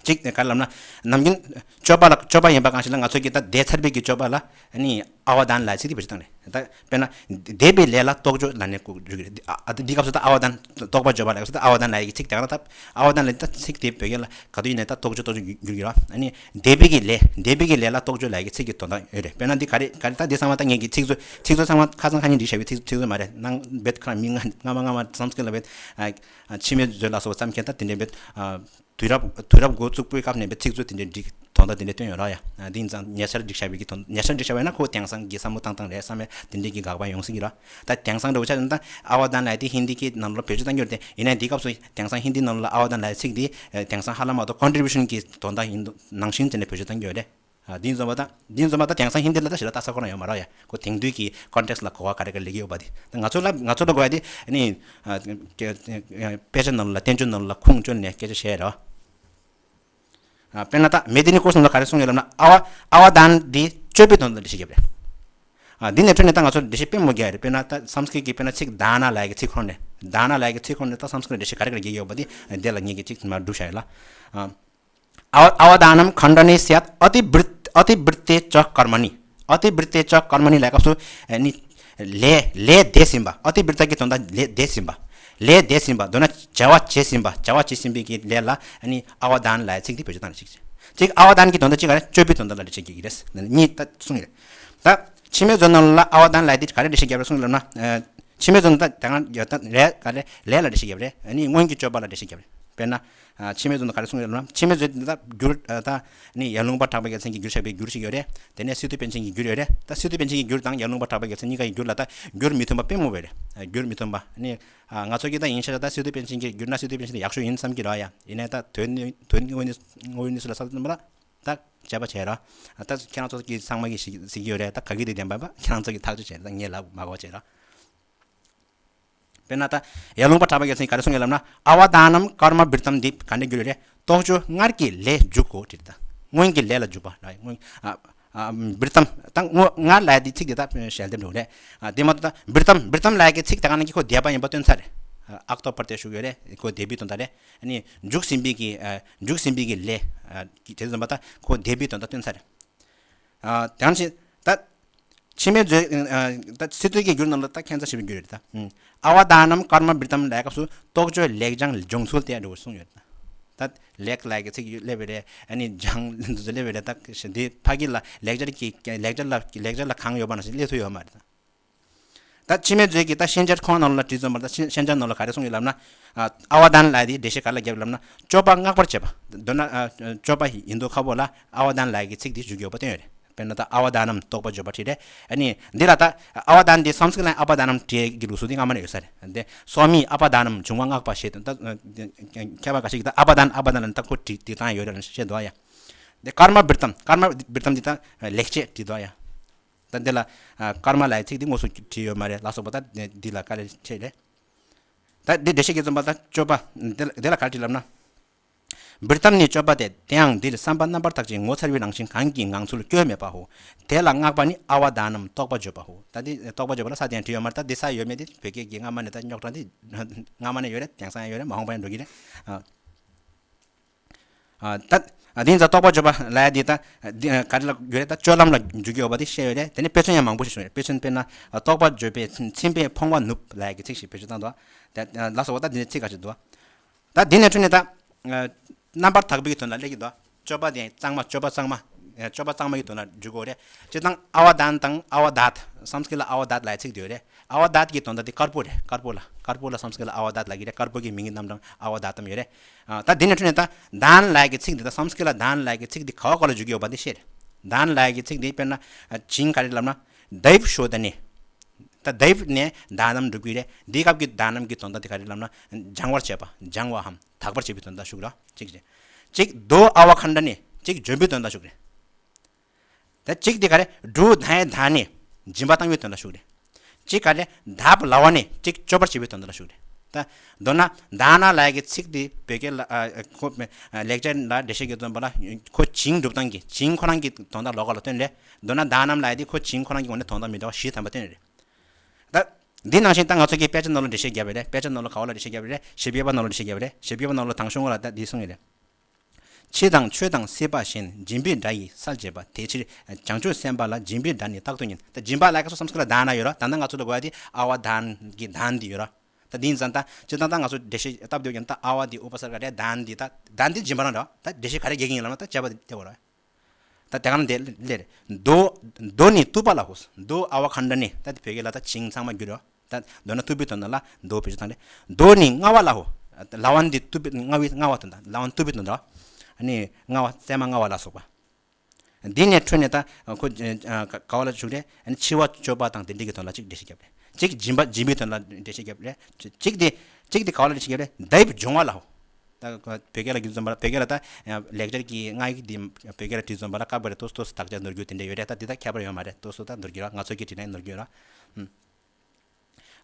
གཅིག་ག་རེ་ལབ་ན། ནམ་རྒྱུན་སྤྱོད་པ་ལ་སྤྱོད་པ་ཡིན་པ་གང་ཞིག་ལ་ང་ཚོ་གིས་ད་འདས་ཚར་བའི་གི་སྤྱོད་པ་ལ་ཨ་ནི་ཨ་བ་དཱན་ལབ་ཚིག་དེ་བེད་སྤྱོད་བཏང་རེད། ད་དཔེར་ན་འདས་པའི་ལས་ལ་རྟོག་དཔྱོད་ལབ་ནས་ཁོ་བརྗོད་ཀྱི་རེད། ཨ་ཨ་འདི་སྐབས་སུ་ད་ཨ་བ་དཱན་རྟོག་པ་བརྗོད་པ་ལབ་སྐབས་སུ་ད་ཨ་བ་དཱན་ལབ་ཡ་གི་ཚིག་དེ་ག་ལ་ད་ཨ་བ་དཱན་ལབ་ད་ཚིག་དེ་བོད་སྐད་ལ་ག་དུས་ཡིན་ནའི་ད་རྟོག་དཔྱོད་རྟོག་དཔྱོད་འགྱུར་གྱི་རེད། ཨ་ནི་འདས་པའི་གི་ལས་འདས་པའི་གི་ལས་ལ་རྟོག་དཔྱོད་ལབ་ཡ་གི་ཚིག་གི་དོན་དག་ཡོད་རེད། དཔེར་ན་འདི་ག་རེ་ག་རེ་ད་འདི་ཚང་མ་ད་ངེད་ཀྱི་ཚིག་མཛོད་ཚིག་མཛོད་ཚང་མ་ཁ་སང་ཁ་ཉིན་བསྒྲིགས་བཞག་པའི་ཚིག་ཚིག་མཛོད་མ་རེད། ནང་རྦད་ཁ་མི་ང་སྔ་མ་སྔ་མ་སམ་སྐྲྀ་ཏ་ལ་རྦད་ཨ་འཆི་མེད་མཛོད་ལ་སོགས་པ་བརྩམས་མཁན་ད་དེ་འདྲའི་རྦད་ཨ། དུས་རབས་དུས་རབས་འགོ་བཙུགས་པའི་སྐབས་ནས་པའི་ཚིག་མཛོད་དེ་འདྲའི་སྒྲིག་དོན་དག་དེ་འདྲའི་བཏོན་ཡོད་ར་ཡ། དེ་ཡིན་ཙང་ཉེ་ཆར་སྒྲིག་བཞག་པའི་གི་དོན་ཉེ་ཆར་སྒྲིག་བཞག་པ་ཡིན་ན་ཁོ་དེང་སང་གི་བསམ་བློ་བཏང་སྟངས་རེད་བསམ་པའི་དེ་འདྲའི་གི་དགག་པ་ཡོང་སྲིད་ཀྱི་ར། ད་དེང་སང་འདྲ་བོ་ཆ་བཞག་ན་ད་ཨ་བ་དཱན་ལབ་དེ་ཧིན་དི་གི་ནང་ལོགས་བེད་སྤྱོད་བཏང་གི་ཡོད་རེད་དེ། ཡིན་ནའི་འདི་སྐབས་སུ་དེང་སང་ཧིན་དི་ནང་ལོགས་ཨ་བ་དཱན་ལབ་ཚིག་དེ་དེང་སང་ཧ་ལམ་མ་གཏོགས་ཀོན་ཊི་བྷུ་ཤན་གི་དོན་དག་ཡིན་ནང་བཞིན་དེ་འདྲ་བེད་སྤྱོད་བཏང་གི་ཡོད་རེད། ཨ་འདི་ཡིན་ཙང་མ་ད་འདི་ཡིན་ཙང་མ་ད་དེང་སང་ཧིན་དི་ལ་ད་ཞེ་དྲག་ལྟ་ས་ཁོ་རང་ཡོད་མ་རེད་ཡ། ཁོ་དེང་དུས་ཀྱི་ཀོན་ཊེག་སི་ལ་གོ་བ་ག་རེ་ག་རེ་སླེབས་ཀྱི་ཡོད་པ་དེ། ད་ང་ཚོ་ལ་ང་ཚོ་ལ་གོ་བ་དེ་ནི་ཨ་དཔེ་ཆ་ནང་ལ་བསྟན་བཅོས་ནང་ལ་ཁུངས་བཅོལ་ནས་སྐད་ཆ་བཤད་རོགས། ཨ་དཔེར་ན་ད་མེ་ཏི་ནི་ཀོ་སི་ནང་ལ་ག་རེ་གསུངས་ཡོད་ལབ་ན། ཨ་བ་ཨ་བ་དཱན་འདི་སྤྱོད་པའི་དོན་དུ་འགྲེལ་བཤད་བརྒྱབ་རེད། ཨ་འདི་ནས་འཕྲོས་ནས་ད་ང་ཚོ་འགྲེལ་བཤད་དཔེ་མང་པོ་རྒྱག་ཡ་རེད། དཔེར་ན་ད་སམ་སྐྲྀ་ཏ་གི་དཔེར་ན་ཚིག་དཱ་ན་ལབ་ཡ་གི་ཚིག་ཁོ་ནས། དཱ་ན་ལབ་ཡ་གི་ཚིག་ཁོ་ནས་ད་སམ་སྐྲྀ་ཏ་འགྲེལ་བཤད་ག་རེ་ག་རེ་རྒྱག་ཡོད་པ་དེ་འདི་ལ་ངེད་ཀྱིས་ཅིག་མར་བསྒྲུབས་བཞག་ཡོད་ལ། ཨ། अव अवदानं खण्डने स्यात् अतिवृत् अतिवृत्ते च कर्मणि। अतिवृत्ते च कर्मणि ལབ་སྐབས་སུ་ཨ་ནི་ལས་ལས་འདས་ཟིན་པ། ཨ་ཏི་བྲི་ཏ་གི་དོན་དག་ལས་འདས་ཟིན་པ། ལས་འདས་ཟིན་པ། མདོར་ན་བྱ་བ་བྱས་ཟིན་པ། བྱ་བ་བྱས་ཟིན་པའི་གི་ལས་ལ་ཨ་ནི་ཨ་བ་དཱན་ལབ་ཚིག་དེ་བེད་སྤྱོད་བཏང་ནས་ཅིག་ཅིག་ཨ་བ་དཱན་གྱི་དོན་དག་ཅིག་ག་རེ་སྤྱོད་པའི་དོན་དག་ལ་འགྲེལ་བཤད་རྒྱག་གི་རེད། གཉིས་ད་གསུངས་ཡོད་རེད། ད་འཆི་མེད་མཛོད་ནང་ལ་ཨ་བ་དཱན་ལབ་དེ་ག་རེ་འགྲེལ་བཤད་རྒྱག་པ་རེད་གསུངས་ལབ་ན། འཆི་མེད་མཛོད་ནང་ད་དེ་སྔ་ཡོད་ད་རེད་ག་རེ་ལས་ལ་འགྲེལ་བཤད་རྒྱབ་རེད། ཨ་ནི་སྔོན་གྱི་སྤྱོད་པ་ལ་འགྲེལ་བཤད་རྒྱབ་རེད། དཔེར་ན། ཨ་འཆི་མེད་མཛོད་ནང་ག་རེ་གསུངས་ཡོད་ལབ་ན། འཆི་མེད་མཛོད་འདི་ད་བསྒྱུར་ཨ་ད་ནི་ཡར་ལུང་པ་གྲགས་པ་རྒྱལ་མཚན་གྱིས་བསྒྱུར་བཞག་པའི་བསྒྱུར་ཞིག་ཡོད་རེད། དེ་ནས་སི་ཏུ་པཎ་ཆེན་གྱིས་བསྒྱུར་ཡོད་རེད། ད་སི་ཏུ་པཎ་ཆེན་གྱི་བསྒྱུར་དང་ཡར་ལུང་པ་གྲགས་པ་རྒྱལ་མཚན་གཉིས་ཀ་ཡི་བསྒྱུར་ལ་ད་བསྒྱུར་མི་མཐུན་པ་དཔེ་མང་པོ་ཡོད་རེད། ཨ་བསྒྱུར་མི་མཐུན་པ་ནི་ཨ་ང་ཚོ་གིས་ད་ཡིན་ཤག་ད་སི་ཏུ་པཎ་ཆེན་གྱིས་བསྒྱུར་ན་སི་ཏུ་པཎ་ཆེན་དེ་ཡག་ཤོས་ཡིན་བསམ་གྱི་རེད་ཡ། ཡིན་ནའི་ད་དོན་དོན་དངོས་གནས་སུ་ལ་ས་ཏུ་པཎ་ད་དཔྱད་པ་བྱས་ར། ད་ཁྱེད་རང་ཚོ་གིས་ཚང་མ་གིས་ཤེས་ཀྱི་ཡོད་རེད། ད་ག་གི་དེ་བདེན་པ་ཁྱེད་རང་ཚོ་གིས་ཐག་གཅོད་བྱས་ར། ད་ངས་ལབ་མ་དགོས་བྱས་ར། དཔེར་ན་ད་ཡར་ལུང་པ་གྲགས་པ་རྒྱལ་མཚན་གྱིས་ག་རེ་གསུངས་ཡོད་ལབ་ན། अवदानं कर्मवृत्तम् འདི་ག་འདྲ་བསྒྱུར་ཡོད་རེད། རྟོག་དཔྱོད་སྔར་གྱི་ལས་འཇུག་གོ་བྲིས་ད། སྔོན་གྱི་ལས་ལ་འཇུག་པ་ལ་སྔོན་ཨ་ཨ་वृत्तं ད་སྔོན་སྔར་ལ་ཡ་དེ་ཚིག་དེ་ད་ཞལ་འདེབས་འགྲོ་རེད། ཨ་དེ་མ་གཏོགས་ད་वृत्तं वृत्तं ལ་ཡ་གི་ཚིག་དེ་ག་ནང་གི་ཁོ་འདས་པ་ཡིན་པ་སྟོན་ཚར་རེད། ཨ་ཨག་ཏོ་པར་དེ་ཞུགས་ཡོད་རེད། ཁོ་འདས་པའི་དོན་དག་རེད། ཨ་ནི་འཇུག་ཟིན་པའི་གི་ཨ་འཇུག་ཟིན་པའི་གི་ལས་ཨ་དེ་ཙམ་པ་ད་ཁོ་འདས་པའི་དོན་དག་སྟོན་ཚར་རེད། ཨ་དེ་ཡང་ཕྱིན་ད། འཆི་མེད་མཛོད་ཨ་ད་སི་ཏུ་གི་བསྒྱུར་ནང་ལ་ད་ཁྱད་མཚར་ཞེ་པོ་བསྒྱུར་ཡོད་རེད་ད། अवदानं कर्मवृत्तम् ལབ་སྐབས་སུ་རྟོག་དཔྱོད་ལེགས་སྦྱང་སྦྱོང་ཚུལ་དེ་འདྲ་བོ་གསུངས་ཡོད་ད། ད་ལེགས་ལབ་ཀྱི་ཚིག་སླེབས་པ་རེད། ཨ་ནི་སྦྱང་ལབ་ཀྱི་ཚིག་སླེབས་པ་རེད། ད་འདི་ཕ་གི་ལ་ལེགས་སྦྱར་གྱི་ལེགས་སྦྱར་ལ་ལེགས་སྦྱར་ལ་གང་ཡོད་པ་ནང་བཞིན་སླེབས་ཐུབ་ཡོད་མ་རེད་ད། ད་འཆི་མེད་མཛོད་ཀྱི་ད་ཤན་སྦྱར་ཁོང་ནང་ལ་བྲིས་ཙམ་པར་ད་ཤན་སྦྱར་ནང་ལ་ག་རེ་གསུངས་ཡོད་ལབ་ན། ཨ་अवदान ལབ་དེ་འགྲེལ་བཤད་ག་ལ་བརྒྱབ་ལབ་ན། སྤྱོད་པ་བསྔགས་པར་བྱེད་པ། མདོར་ན་ཨ་སྤྱོད་པ་ཡིན་མདོག་ཁ་པོ་ལ་अवदान ལབ་ཀྱི་ཚིག་དེ་བཞུགས་ཡོད་པ་བསྟན་ཡོད་རེད། དཔེར་ན་ད་अवदानं རྟོགས་པ་བརྗོད་པ་བྲིས་རེད། ཨ་ནི་འདི་ལ་ད་अवदान དེ་སམ་སྐྲྀ་ཏ་ལ་अवदानं བྲིས་ཀྱི་ལུགས་སྲོལ་དེ་སྔ་མ་ནས་ཡོད་ས་རེད། དེ་स्वामी अवदानं འབྱུང་བ་བསྔགས་པ་ཞེས་དང་ད་ཨ་མཁས་པ་འགའ་ཞིག་གིས་ད་अवदान अवदानན་ད་ཁོ་བྲིས་བྲིས་སྟངས་ཡོད་རེད་ལབ་བཤད་འདུག་ཡ། དེ་कर्मवृत्तं कर्मवृत्तं འདི་ད་ལེགས་བྱས་བྲིས་འདུག་ཡ། ད་འདི་ལ་ཨ་ཀརྨ་ལབ་ཡའི་ཚིག་འདི་དངོས་སུ་བྲིས་ཡོད་མ་རེད་ལ་སོགས་པ། ད་འདི་ལ་ག་རེ་བྱས་རེད། ད་འདི་འགྲེལ་བཤད་ཀྱི་རྩོམ་པ་ད་སྤྱོད་པ་འདི་ལ་འདི་ལ་ག་རེ་བྲིས་ལབ་ན། वृत्तं ནི་སྤྱོད་པ་སྟེ། དེའང་འདིར་བསམ་པ་རྣམ་པར་དག་ཅིང་ངོ་མཚར་བའི་རང་བཞིན་གང་གི་ངང་ཚུལ་བཀོད་མེད་པའོ། དེ་ལ་བསྔགས་པ་ནི་अवदानं རྟོགས་པ་བརྗོད་པའོ། ད་འདི་རྟོགས་པ་བརྗོད་པ་ལ་ས་དེ་ཡང་བྲིས་ཡོད་མ་རེད། ད་འདི་ས་ཡོད་མེད་དེ་བོད་སྐད་ཀྱི་སྔ་མ་ནས་ད་རྙོག་དྲ་འདི་སྔ་མ་ནས་ཡོད་རེད། དེང་སང་ཡང་ཡོད་རེད། མ་འོངས་པ་ཡང་འགྲོ་གི་རེད། ཨ། ཨ་ད་ཨ་དེ་ཡིན་ཙང་རྟོགས་པ་བརྗོད་པ་ལབ་ཡ་དེ་ད་འདི་ཨ་ག་རེ་ལ་ཡོད་རེད། ད་སྤྱོད་ལམ་ལ་འཇུག་གི་ཡོད་པ་དེ་བཤད་ཡོད་རེད། དེ་ནས་དཔེ་མཚོན་ཡང་མང་པོ་ཞིག་བྱུང་ཡོད་རེད། དཔེ་མཚོན་དཔེར་ན་ཨ་རྟོགས་པ་བརྗོད་པས་ཚིམ་པས་ཕོངས་པ་ནུབ་ལབ་ཡ་གི་ཚིག་ཞིག་བེད་སྤྱོད་བཏང་འདུག་ད་ཨ་ལ་སོགས་པ་ད་འདི་ནས་ཚིག་ཁ་ཤས་འདུག་ད་འདི་ནས་འཕྲོས་ནས་ད་ཨ་རྣམ་པར་དག་པའི་གི་དོན་ལ་སླེབས་ཀྱི་འདུག་སྤྱོད་པ་དེ་གཙང་མ། སྤྱོད་པ་གཙང་མ། ཨ་སྤྱོད་པ་གཙང་མ་གི་དོན་ལ་འཇུག་དགོས་རེད། སྤྱིར་བཏང་अवदान དང་अवदात སམ་སྐྲྀ་ཏ་ལ་अवदात ལབ་ཡའི་ཚིག་དེ་ཡོད་རེད། अवदात གི་དོན་དག་དེ་དཀར་པོ་རེད། དཀར་པོ་ལ་དཀར་པོ་ལ་སམ་སྐྲྀ་ཏ་ལ་अवदात ལབ་ཀྱི་རེད། དཀར་པོ་གི་མིང་གི་རྣམ་གྲངས་अवदातम ཡོད་རེད། ཨ་ད་འདི་ནས་འཕྲོས་ནས་ད་दान ལབ་ཀྱི་ཚིག་འདི་ད་སམ་སྐྲྀ་ཏ་ལ་दान ལབ་ཀྱི་ཚིག་འདི་ག་བ་ག་ལ་འཇུག་གི་ཡོད་པ་འདི་བཤད་རེད། दान ལབ་ཀྱི་ཚིག་འདི་དཔེར་ན་ཨ་བྱིངས་ག་རེ་ལབ་ན། दैवशोधने ད་दैव ནས་दानं འགྲུབ་ཀྱི་རེད། འདི་སྐབས་ཀྱི་दानं གི་དོན་དག་འདི་ག་རེ་ལབ་ན། སྦྱང་བར་བྱེད་པ། སྦྱང་བའམ་དག་པར་བྱེད་པའི་དོན་དག་ཞུ་གི་རེད། གཅིག་རེད། གཅིག་दो अवखण्डने གཅིག་འཇོམས་པའི་དོན་དག་ཞུ་གི་རེད། ད་གཅིག་དེ་ག་རེ། ཌཱུར་དྷནེ་དྷནེ་སྦྱིན་པ་བཏང་བའི་དོན་དག་ཞུ་གི་རེད། གཅིག་ག་རེ། ད་བ་ལ་བ་ནེ་གཅིག་སྤྱོད་པར་བྱེད་པའི་དོན་དག་ལ་ཞུ་གི་རེད། ད་མདོར་ན་दान ལབ་ཀྱི་ཚིག་དེ་བོད་སྐད་ལ་ཨ་ཁོ་ལེགས་སྦྱར་ལ་འགྲེལ་བཤད་ཀྱི་རྩོམ་པ་ལ་ཁོ་བྱིངས་སྒྲུབ་སྟངས་ཀྱི་བྱིངས་ཁོ་རང་གི་དོན་དག་ལོགས་ཀ་ལ་སྟོན་རེད། མདོར་ན་दानं ལབ་ཡ་དེ་ཁོ་བྱིངས་ཁོ་རང་གི་ངོས་ནས་དོན་དག་མི་འདྲ་བ་བཞི་ཐམ་པ་སྟོན་རེད། ད་འདི་ནང་བཞིན་ད་ང་ཚོ་གི་དཔེ་ཆ་ནང་ལ་འགྲེལ་བཤད་བརྒྱབ་པ་རེད། དཔེ་ཆ་ནང་ལ་ག་བ་ལ་འགྲེལ་བཤད་བརྒྱབ་པ་རེད། བཞི་པའི་པ་ནང་ལ་འགྲེལ་བཤད་བརྒྱབ་པ་རེད། བཞི་པའི་པ་ནང་ལ་དང་ཤོང་བ་ལ་ད་འདི་གསུངས་ཡོད་རེད། ཕྱི་དང་ཆོས་དང་སྲིད་པ་གཞན། སྦྱིན་པའི་དགྲ་ཡིས་བསལ་བྱེད་པ། དེ་ཕྱིར་བྱང་ཆུབ་སེམས་དཔའ་ལ། སྦྱིན་པའི་དགྲ་ནི་རྟག་ཏུ་ཉེ། ད་སྦྱིན་པ་ལ་སོགས་སམ་སྐྲྀ་ཏ་དཱ་ན་ཡོད་ར། ད་ནི་ང་ཚོ་ལ་དགོས་ཡ་དེ་ཨ་བ་དཱ་ན་གི་དཱ་ན་དེ་ཡོད་ར། ད་དེ་ཡིན་ཙང་ད་སྤྱིར་བཏང་ད་ང་ཚོ་འགྲེལ་བཤད་བཏབ་སྡོད་ཀྱང་ད་ཨ་བ་དེ་ཨུ་པ་སརྒ་རེད། དཱ་ན་དེ་ད་དཱ་ན་དེ་སྦྱིན་པ་རང་རེད། ད་འགྲེལ་བཤད་ག་རེ་རྒྱག་གི་ཡིན་ལབ་ན་ད་བྱས་པ་དེ་དེ་གོ་ར། ད་དེ་ག་ན་དེ་ལེ་རེད། མདོ་མདོ་ནི་བཏུབ་པ་ལ་ཧོ། མདོ་ཨ་བ་ཁན་ཌ་ནི་ད་དེ་བོད་སྐད་ལ་ད་བྱིངས་ཚང་མ་བསྒྱུར་རོ། ད་མདོ་ན་བཏུབ་པའི་དོན་དག་ལ་མདོ་བེད་སྤྱོད་བཏང་རེད། མདོ་ནི་མངའ་བ་ལ་ཧོ། ལ་བ་ན་དེ་བཏུབ་པའི་མངའ་བའི་མངའ་བ་དོན་དག་ལ་བ་ན་བཏུབ་པའི་དོན་དག་ཨ་ནི་མངའ་བ་ཙེ་མ་མངའ་བ་ལ་སོགས་པ། འདི་ནས་འཕྲོས་ནས་ད་ཁོ་ག་བ་ལ་བཞུགས་རེད། ཨ་ནི་འཆི་བ་སྤྱོད་པ་དང་དེ་འདྲ་གི་དོན་ལ་ཅིག་འགྲེལ་བཤད་བརྒྱབ་རེད། གཅིག་སྦྱིན་པ་སྦྱིན་པའི་དོན་ལ་འགྲེལ་བཤད་བརྒྱབ་རེད། གཅིག་དེ་གཅིག་དེ་ག་བ་ལ་འགྲེལ་བཤད་བརྒྱབ་རེད། ལྡེབ་སྦྱོང་བ་ལ་ཧོ། ད་བོད་སྐད་ལ་བསྒྱུར་ཙམ་པ་ལ་བོད་སྐད་ལ་ད་ལེགས་སྦྱར་གྱི་སྔགས་ཡིག་འདི་བོད་སྐད་ལ་བྲིས་ཙམ་པ་ལ་སྐབས་རེ་ཏོག་ཙམ་ཏོག་ཙམ་དག་ཆ་ནོར་རྒྱུ་དེ་འདྲ་ཡོད་རེད། ད་འདི་ད་ཁྱད་པར་ཡོད་མ་རེད། ཏོག་ཙམ་ད་ནོར་རྒྱུ་ར། ང་ཚོ་གི་བྲིས་ན་ནོར་རྒྱུ་ར།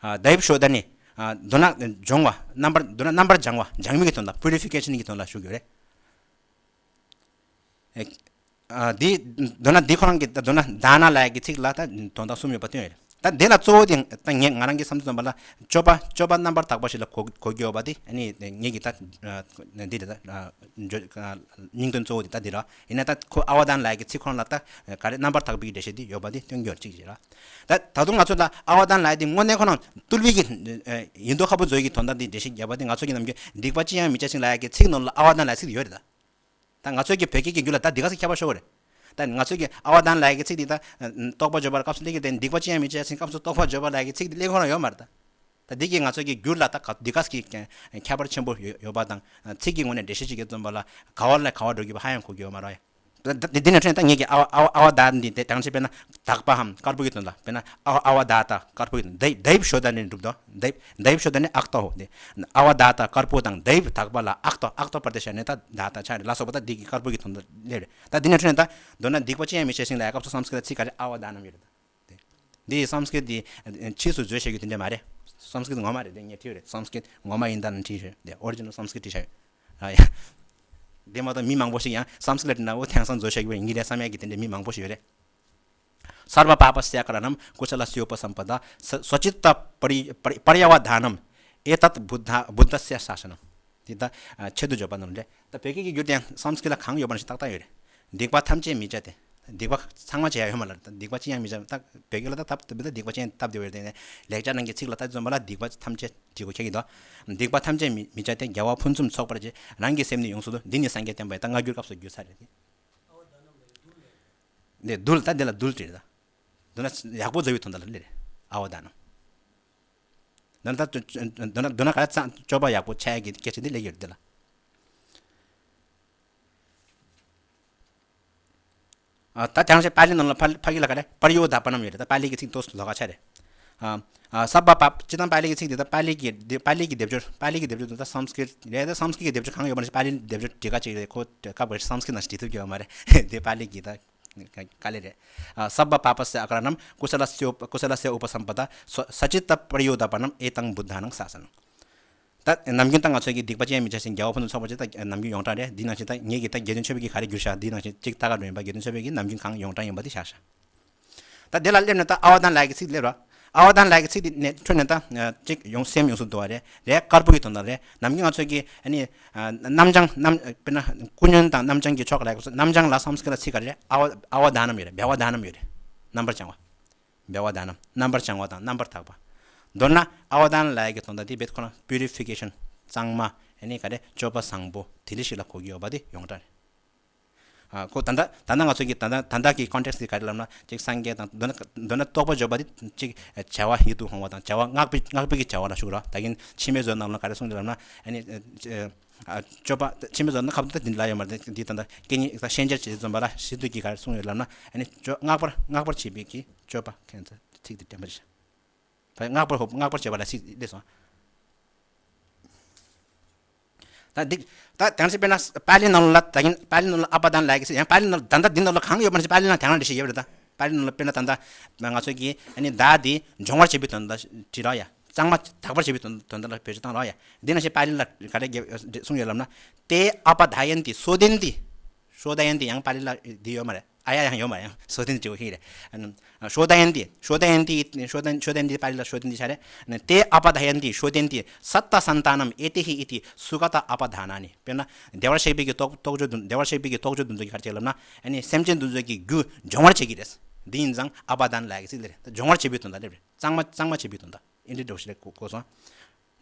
ཨ་ལྡེབ་ཤོ་ད་ནི་ཨ་མདོར་ན་སྦྱོང་བ་རྣམ་པར་མདོར་ན་རྣམ་པར་སྦྱང་བ་སྦྱང་མི་གི་དོན་ལ་པུ་རི་ཕི་ཀེ་ཤན་གི་དོན་ལ་ཞུ་རྒྱུ་རེད། ཨ་འདི་མདོར་ན་འདི་ཁོ་རང་གི་མདོར་ན་དཱ་ན་ལབ་ཡ་གི་ཚིག་ལ་ད་དོན་དག་གསུམ་ཡོད་པ་སྟོན་ཡོད་རེད། ད་འདི་ལ་གཙོ་བོ་དེ་ད་ངས་ང་རང་གི་བསམ་ཚུལ་བསམ་པ་ལ་སྤྱོད་པ་སྤྱོད་པ་རྣམ་པར་དག་པ་ཞིག་ལ་གོ་གོ་རྒྱུ་ཡོད་པ་དེ་ཨ་ནི་ངས་ཀྱི་ད་འདི་རེད། ད་སྙིང་དོན་གཙོ་བོ་དེ་ད་འདི་ར། ཡིན་ན་ད་ཁོ་ཨ་བ་དཱ་ན་ལབ་ཡ་གི་ཚིག་ཁོ་རང་ལ་ད་ག་རེ་རྣམ་པར་དག་པའི་འགྲེལ་བཤད་འདི་ཡོད་པ་དེ་སྟོན་རྒྱུ་གཅིག་བྱེད་ར། ད་ད་དུང་ང་ཚོ་ད་ཨ་བ་དཱ་ན་ལབ་ཡ་དེ་དངོས་གནས་ཁོ་རང་རྟུལ་བའི་གི་ཡིན་མདོ་ཁ་བུ་མཛོད་ཀྱི་དོན་དག་འདི་འགྲེལ་བཤད་བརྒྱབ་པ་དེ་ང་ཚོ་གི་ནམ་རྒྱུན་སྡིག་པ་ཅི་ཡང་མི་བྱ་ཞིང་ལབ་ཡ་གི་ཚིག་ནང་ལ་ཨ་བ་དཱ་ན་ལབ་ཡ་ཚིག་དེ་ཡོད་རེད་ད། ད་ང་ཚོའི་གི་བོད་སྐད་ཀྱི་རྒྱུད་ལ་ད་འདི་ག་ཚོད་ཁྱད་པར་ཤོར་བ་རེད། ད་ང་ཚོའི་གི་ཨ་བ་དཱ་ན་ལབ་ཡ་གི་ཚིག་འདི་ད་རྟོགས་པ་བརྗོད་པར་སྐབས་སུ་སླེབས་ཀྱི་དེ་སྡིག་པ་ཅི་ཡང་མི་བྱ་ཞིང་སྐབས་སུ་རྟོགས་པ་བརྗོད་པ་ལབ་ཡ་གི་ཚིག་འདི་སླེབས་ཁོ་རང་ཡོད་མ་རེད་ད། ད་འདི་གིས་ང་ཚོའི་གི་རྒྱུད་ལ་ད་ག་འདི་ག་ཚོད་ཀྱི་ཁྱད་པར་ཆེན་པོ་ཡོད་ཡོད་པ་དང་ཚིག་གི་ངོས་ནས་འགྲེལ་བཤད་ཅིག་གི་རྩོམ་པ་ལ་ག་བ་ལ་ག་བ་འགྲོ་རྒྱུ་བ་ཧ་ཡང་གོ་རྒྱུ་ཡོད་མ་རེད་ཡ། ད་ད་འདི་འདྲ་འཕྲོས་ད་ངེད་ཀྱི་ཨ་བ་ཨ་བ་ཨ་བ་དཱ་ན་འདི་དེ་དང་ཆེ་དཔེར་ན་དག་པའམ་དཀར་པོ་གི་དོན་ལ་དཔེར་ན་ཨ་བ་ཨ་བ་དཱ་ཏ་དཀར་པོ་གི་དོན་ལྡེབ་ལྡེབ་ཤོ་ད་ནི་འགྲུབ་དོ། ལྡེབ་ལྡེབ་ཤོ་ད་ནི་ཨཀ་ཏོ་ཧོ། དེ་ཨ་བ་དཱ་ཏ་དཀར་པོ་དང་ལྡེབ་དག་པ་ལ་ཨཀ་ཏོ་ཨཀ་ཏོ་པར་དེ་ཤ་ནི་ད་དཱ་ཏ་ཆ་རེད་ལ་སོགས་པ་ད་འདི་གི་དཀར་པོ་གི་དོན་དུ་སླེབས་རེད། ད་འདི་ནས་འཕྲོས་ད་མདོར་ན་སྡིག་པ་ཅི་ཡང་མི་བྱ་ཞིང་ལ་ཡ་སྐབས་སུ་སམ་སྐྲྀ་ཏ་ཚིག་ག་རེ་ཨ་བ་དཱ་ནམ་ཡོད་རེད་ད། འདི་ཡི་སམ་སྐྲྀཏ་འདི་ཕྱིས་སུ་བརྗོད་བྱ་རྒྱུ་དེ་འདྲ་མ་རེད། སམ་སྐྲྀཏ་ངོ་མ་རེད། དེ་ངས་བྲིས་རེད། སམ་སྐྲྀཏ་ངོ་མ་ཡིན་ད་ན་བྲིས་རེད། དེ་ཨོ་རི་ཇི་ནལ་སམ་སྐྲྀཏ་བྲིས་བྱ་ཡོད། ཨ་ཡ། དེ་མ་གཏོགས་མི་མང་པོ་ཞིག་ཡང་སམ་སྐྲྀཏ་ན་འོ་དེང་སང་བཟོ་བྱ་རྒྱུ་ཡིན་གྱི་རེད་བསམ་ཡ་གི་དེ་འདྲ་མི་མང་པོ་ཞིག་ཡོད་རེད། སརྦ་པཱ་པ་སེ་ཨ་ཀ་ར་ཎཾ་ཀུ་ཤ་ལ་སེ་ཨུ་པ་སམ་པ་ད་སྭ་ཙི་ཏ་པ་རི་པ་རི་པ་རྱ་བ་དཱ་ནམ། ཨེ་ཏད་བུད་དྷ་བུད་དྷ་སེ་ས་ས་ནམ། དེ་ད་ཆེད་དུ་བརྗོད་པ་རྣམས་རེད། ད་བོད་སྐད་ཀྱི་རྒྱུད་དེ་ཡང་སམ་སྐྲྀཏ་ལ་གང་ཡོད་པ་ནང་བཞིན་ཏག་ཏག་ཡོད་རེད། སྡིག་པ་ཐམས་ཅད་མི་བྱ་སྟེ། སྡིག་པ་ཚང་མ་བྱེད་ཡ་ཡོད་མ་ལ། སྡིག་པ་ཅི་ཡང་མི་བྱ། ད་བོད་སྐད་ལ་ད་ཐབས་དེ་སྡིག་པ་ཅི་ཡང་ཐབས་དེ་བས་དེ་ནས་ལེགས་སྦྱར་ནང་གི་ཚིག་ལ་ད་འཛོམས་པ་ལ་སྡིག་པ་ཐམས་ཅད་བྲི་དགོས་ཁྱེད་ཀྱི་དོ། སྡིག་པ་ཐམས་ཅད་མི་མི་བྱ་སྟེ། དགེ་བ་ཕུན་སུམ་ཚོགས་པར་བྱེད། རང་གི་སེམས་ནི་ཡོངས་སུ་འདུལ། འདི་ནི་སངས་རྒྱས་བསྟན་པ་ཡིན། ད་སྔ་འགྱུར་སྐབས་སུ་བསྒྱུར་ཚར་རེད། འདི་འདུལ། ད་འདི་ལ་འདུལ་བྲིས་རེད་ད། འདུལ་ན་ཡག་པོ་བཟོ་བའི་དོན་དག་ལ་སླེབས་རེད། ཨ་བ་དཱ་ནམ། འདི་ན་ད་འདི་ན་འདི་ན་ག་རེ་ཚང་སྤྱོད་པ་ཡག་པོ་ཆགས་ཡག་གི་སྐད་ཆ་འདི་ལས་ཡོད་འདི་ལ། ཨ་ད་དེང་སང་པཱ་ལི་ནང་ལ་ཕ་ཕ་གི་ལ་ག་རེ་པར་ཡོ་དཱ་པ་ནམ་ཡོད་རེད། ད་པཱ་ལི་གི་ཚིག་ཏོག་ཙམ་ལོགས་ཀ་ཆགས་རེད། ཨ་ཨ་སརྦ་པཱ་པ་སྤྱིར་བཏང་པཱ་ལི་གི་ཚིག་འདི་ད་པཱ་ལི་གི་འདི་པཱ་ལི་གི་སྡེབ་སྦྱོར་པཱ་ལི་གི་སྡེབ་སྦྱོར་འདི་ད་སམ་སྐྲྀཏ་རེད། ད་སམ་སྐྲྀཏ་གི་སྡེབ་སྦྱོར་གང་ཡོད་པ་ནི་པཱ་ལི་སྡེབ་སྦྱོར་འབྲི་ག་ཅིག་རེད། ཁོ་སྐབས་འགའ་ཞིག་སམ་སྐྲྀཏ་ནང་བཞིན་བྲིས་ཐུབ་ཀྱི་ཡོད་མ་རེད། འདི་པཱ་ལི་གི་ད། དཀའ་ལས་རེད། ཨ་སརྦ་པཱ་པ་སེ་ཨ་ཀ་ར་ཎཾ་ཀུ་ཤ་ལ་སེ་ཨུ་པ་ཀུ་ཤ་ལ་སེ་ཨུ་པ་སམ་པ་ད་སྭ་ཙི་ཏ་པ་རི་ཡོ་དཱ་པ་ནམ་ཨེ་ཏད་བུད་དྷ་ནམ་སེ་ས་ནམ། ད་ནམ་རྒྱུན་ད་ང་ཚོའི་གི་སྡིག་པ་ཅི་ཡང་མི་བྱ་ཞིང་དགེ་བ་ཕུན་སུམ་ཚོགས་པར་བྱེད། ད་ནམ་རྒྱུན་ཡོངས་གྲགས་རེད། འདི་ནང་བཞིན་ད་ངེད་ཀྱི་ད་དགེ་འདུན་ཆོས་འཕེལ་གྱིས་ག་རེ་བསྒྱུར་བཞག་འདི་ནང་བཞིན་གཅིག་ལྟ་ག་འགྲོ་ཡིན་པ། དགེ་འདུན་ཆོས་འཕེལ་གྱིས་ནམ་རྒྱུན་གང་ཡོངས་གྲགས་ཡིན་པ་འདི་བཞག་བཞག་ད་དེ་ལ་སླེབས་ནས་ད་ཨ་བ་དཱ་ན་ལབ་ཡ་གི་ཚིག་སླེབས་རོ། ཨ་བ་དཱ་ན་ལབ་ཡ་གི་ཚིག་དེ་ནས་འཕྲོས་ནས་ད་ཅིག་ཡོང་སེམས་ཡོངས་སུ་འདུལ་བ་རེད། རེད་དཀར་པོ་གི་དོན་དག་རེད། ནམ་རྒྱུན་ང་ཚོའི་གི་ཨ་ནི་རྣམ་བྱང་རྣམ་དཔེར་ན་ཀུན་ཉོན་དང་རྣམ་བྱང་གི་ཕྱོགས་ལ་ཡག་པོ་རྣམ་བྱང་ལ་སམ་སྐྲྀཏ་ལ་ཚིག་ག་རེ་རེད། ཨ་བ་ཨ་བ་དཱ་ནམ་ཡོད་རེད། བྷྱ་བ་དཱ་ནམ་ཡོད་རེད། རྣམ་པར་བྱང་བ། བྷྱ་བ་དཱ་ནམ་རྣམ་པར་བྱང་བ་དང་རྣམ་པར་དག་པ། མདོར་ན་ཨ་བ་དཱ་ན་ལབ་ཡ་གི་དོན་དག་དེ་བེད་ཁོ་ན་པུ་རི་ཕི་ཀེ་ཤན་གཙང་མ་ཨ་ནི་ག་རེ་སྤྱོད་པ་བཟང་པོ་དེ་འདྲ་ཞིག་ལ་གོ་གི་ཡོད་པ་དེ་ཡོངས་གྲགས་རེད། ཨ་ཁོ་ད་ལྟ་ད་ལྟ་ང་ཚོ་གི་ད་ལྟ་ད་ལྟ་གི་ཀོན་ཊེག་སི་དེ་ག་རེ་ལབ་ན་ཅིག་སངས་རྒྱས་དང་མདོར་ན་མདོར་ན་རྟོགས་པ་བརྗོད་པ་དེ་ཅིག་བྱ་བ་ཡིད་དུ་འོང་བ་དང་བྱ་བ་སྔགས་པའི་སྔགས་པའི་གི་བྱ་བ་ལ་ཞུགས་རོགས། ད་གིན་འཆི་མེད་བཟོ་ནང་ལ་ག་རེ་གསུངས་ཏེ་ལབ་ན་ཨ་ནི་ཨ་སྤྱོད་པ་འཆི་མེད་བཟོ་ན་ཁབ་ཏུ་འདི་ལ་ཡོད་མ་རེད། འདི་ད་ལྟ་སྐད་གཉིས་ད་ཤན་སྦྱར་བྱེད་ཙམ་པ་ལ་ཞིབ་ཏུ་གི་ག་རེ་གསུངས་ཡོད་ལབ་ན་ཨ་ནི་སྤྱོད་སྔགས་པར་སྔགས་པར་བྱེད་པའི་གི་སྤྱོད་པ་མཁན་ཚ་ཚིག་དེ་དྲན་པ་རེད། ད་སྔགས་པར་ཧོབ་སྔགས་པར་བྱེད་པ་ལ་ཚིག་སླེབས་སོང་། ད་འདི་ད་དེང་སང་དཔེར་ན་པཱ་ལི་ནང་ལ་ད་གིན་པཱ་ལི་ནང་ལ་ཨ་བ་དཱ་ན་ལབ་ཡ་གི་ཚིག་ཡང་པཱ་ལི་ནང་ལ་ད་ལྟ་འདི་ནང་ལ་གང་ཡོད་པ་ནི་པཱ་ལི་ནང་དེ་རང་འདྲ་ཞིག་ཡོད་རེད། ད་པཱ་ལི་ནང་ལ་དཔེར་ན་ད་ལྟ་ང་ཚོ་གི་ཨ་ནི་བདག་འདི་སྦྱོང་བར་བྱེད་པའི་དོན་དག་བྲིས་རོགས་ཡ། གཙང་མ་དག་པར་བྱེད་པའི་དོན་དོན་དག་ལ་བེད་སྤྱོད་བཏང་རོགས་ཡ། འདི་ནང་བཞིན་པཱ་ལི་ལ་ག་རེ་གསུངས་ཡོད་ལབ་ན་ཏེ་ཨ་བ་དཱ་ཡན་ཏི་སོ་དན་ཏི། སོ་དཱ་ཡན་ཏི་ཡང་པཱ་ལི་ལ་འདི་ཡོད་མ་རེད། ཨ་ཡ་ཡང་ཡོད་མ་ཡང་སོ་ཏན་ཅིག་ཧི་རེད། ཨ་ནི་ཤོ་དན་ཏི་ཤོ་དན་ཏི་ཤོ་དན་ཤོ་དན་ཏི་པཱ་ལི་ལ་ཤོ་དན་ཏི་ཆ་རེད། ཨ་ནི་ཏེ་ཨ་པ་དཱ་ཡན་ཏི་ཤོ་དན་ཏི་སཏ་སན་ཏཱ་ནམ་ཨེ་ཏེ་ཧི་ཨི་ཏི་སུ་ག་ཏ་ཨ་པ་དཱ་ན་ནི། དཔེར་ན་བདེ་བར་གཤེགས་པའི་གི་རྟོགས་རྟོགས་བརྗོད་དུ་བདེ་བར་གཤེགས་པའི་གི་རྟོགས་བརྗོད་དུ་ཚོ་གི་གར་བྱེད་ལབ་ན་ཨ་ནི་སེམས་ཅན་དུ་ཚོ་གི་རྒྱུ་སྦྱོང་བར་བྱེད་ཀྱི་རེད། འདི་ཡིན་ཙང་ཨ་པ་དཱ་ན་ལབ་ཡ་གི་ཚིག་དེ་རེད། སྦྱོང་བར་བྱེད་པའི་དོན་དག་རེད། གཙང་མ་གཙང་མ་བྱེད་པའི་དོན་དག་ཨིན་དྲི་འདྲ་བོ་ཞིག་ལ་གོ་གོ་སོང་།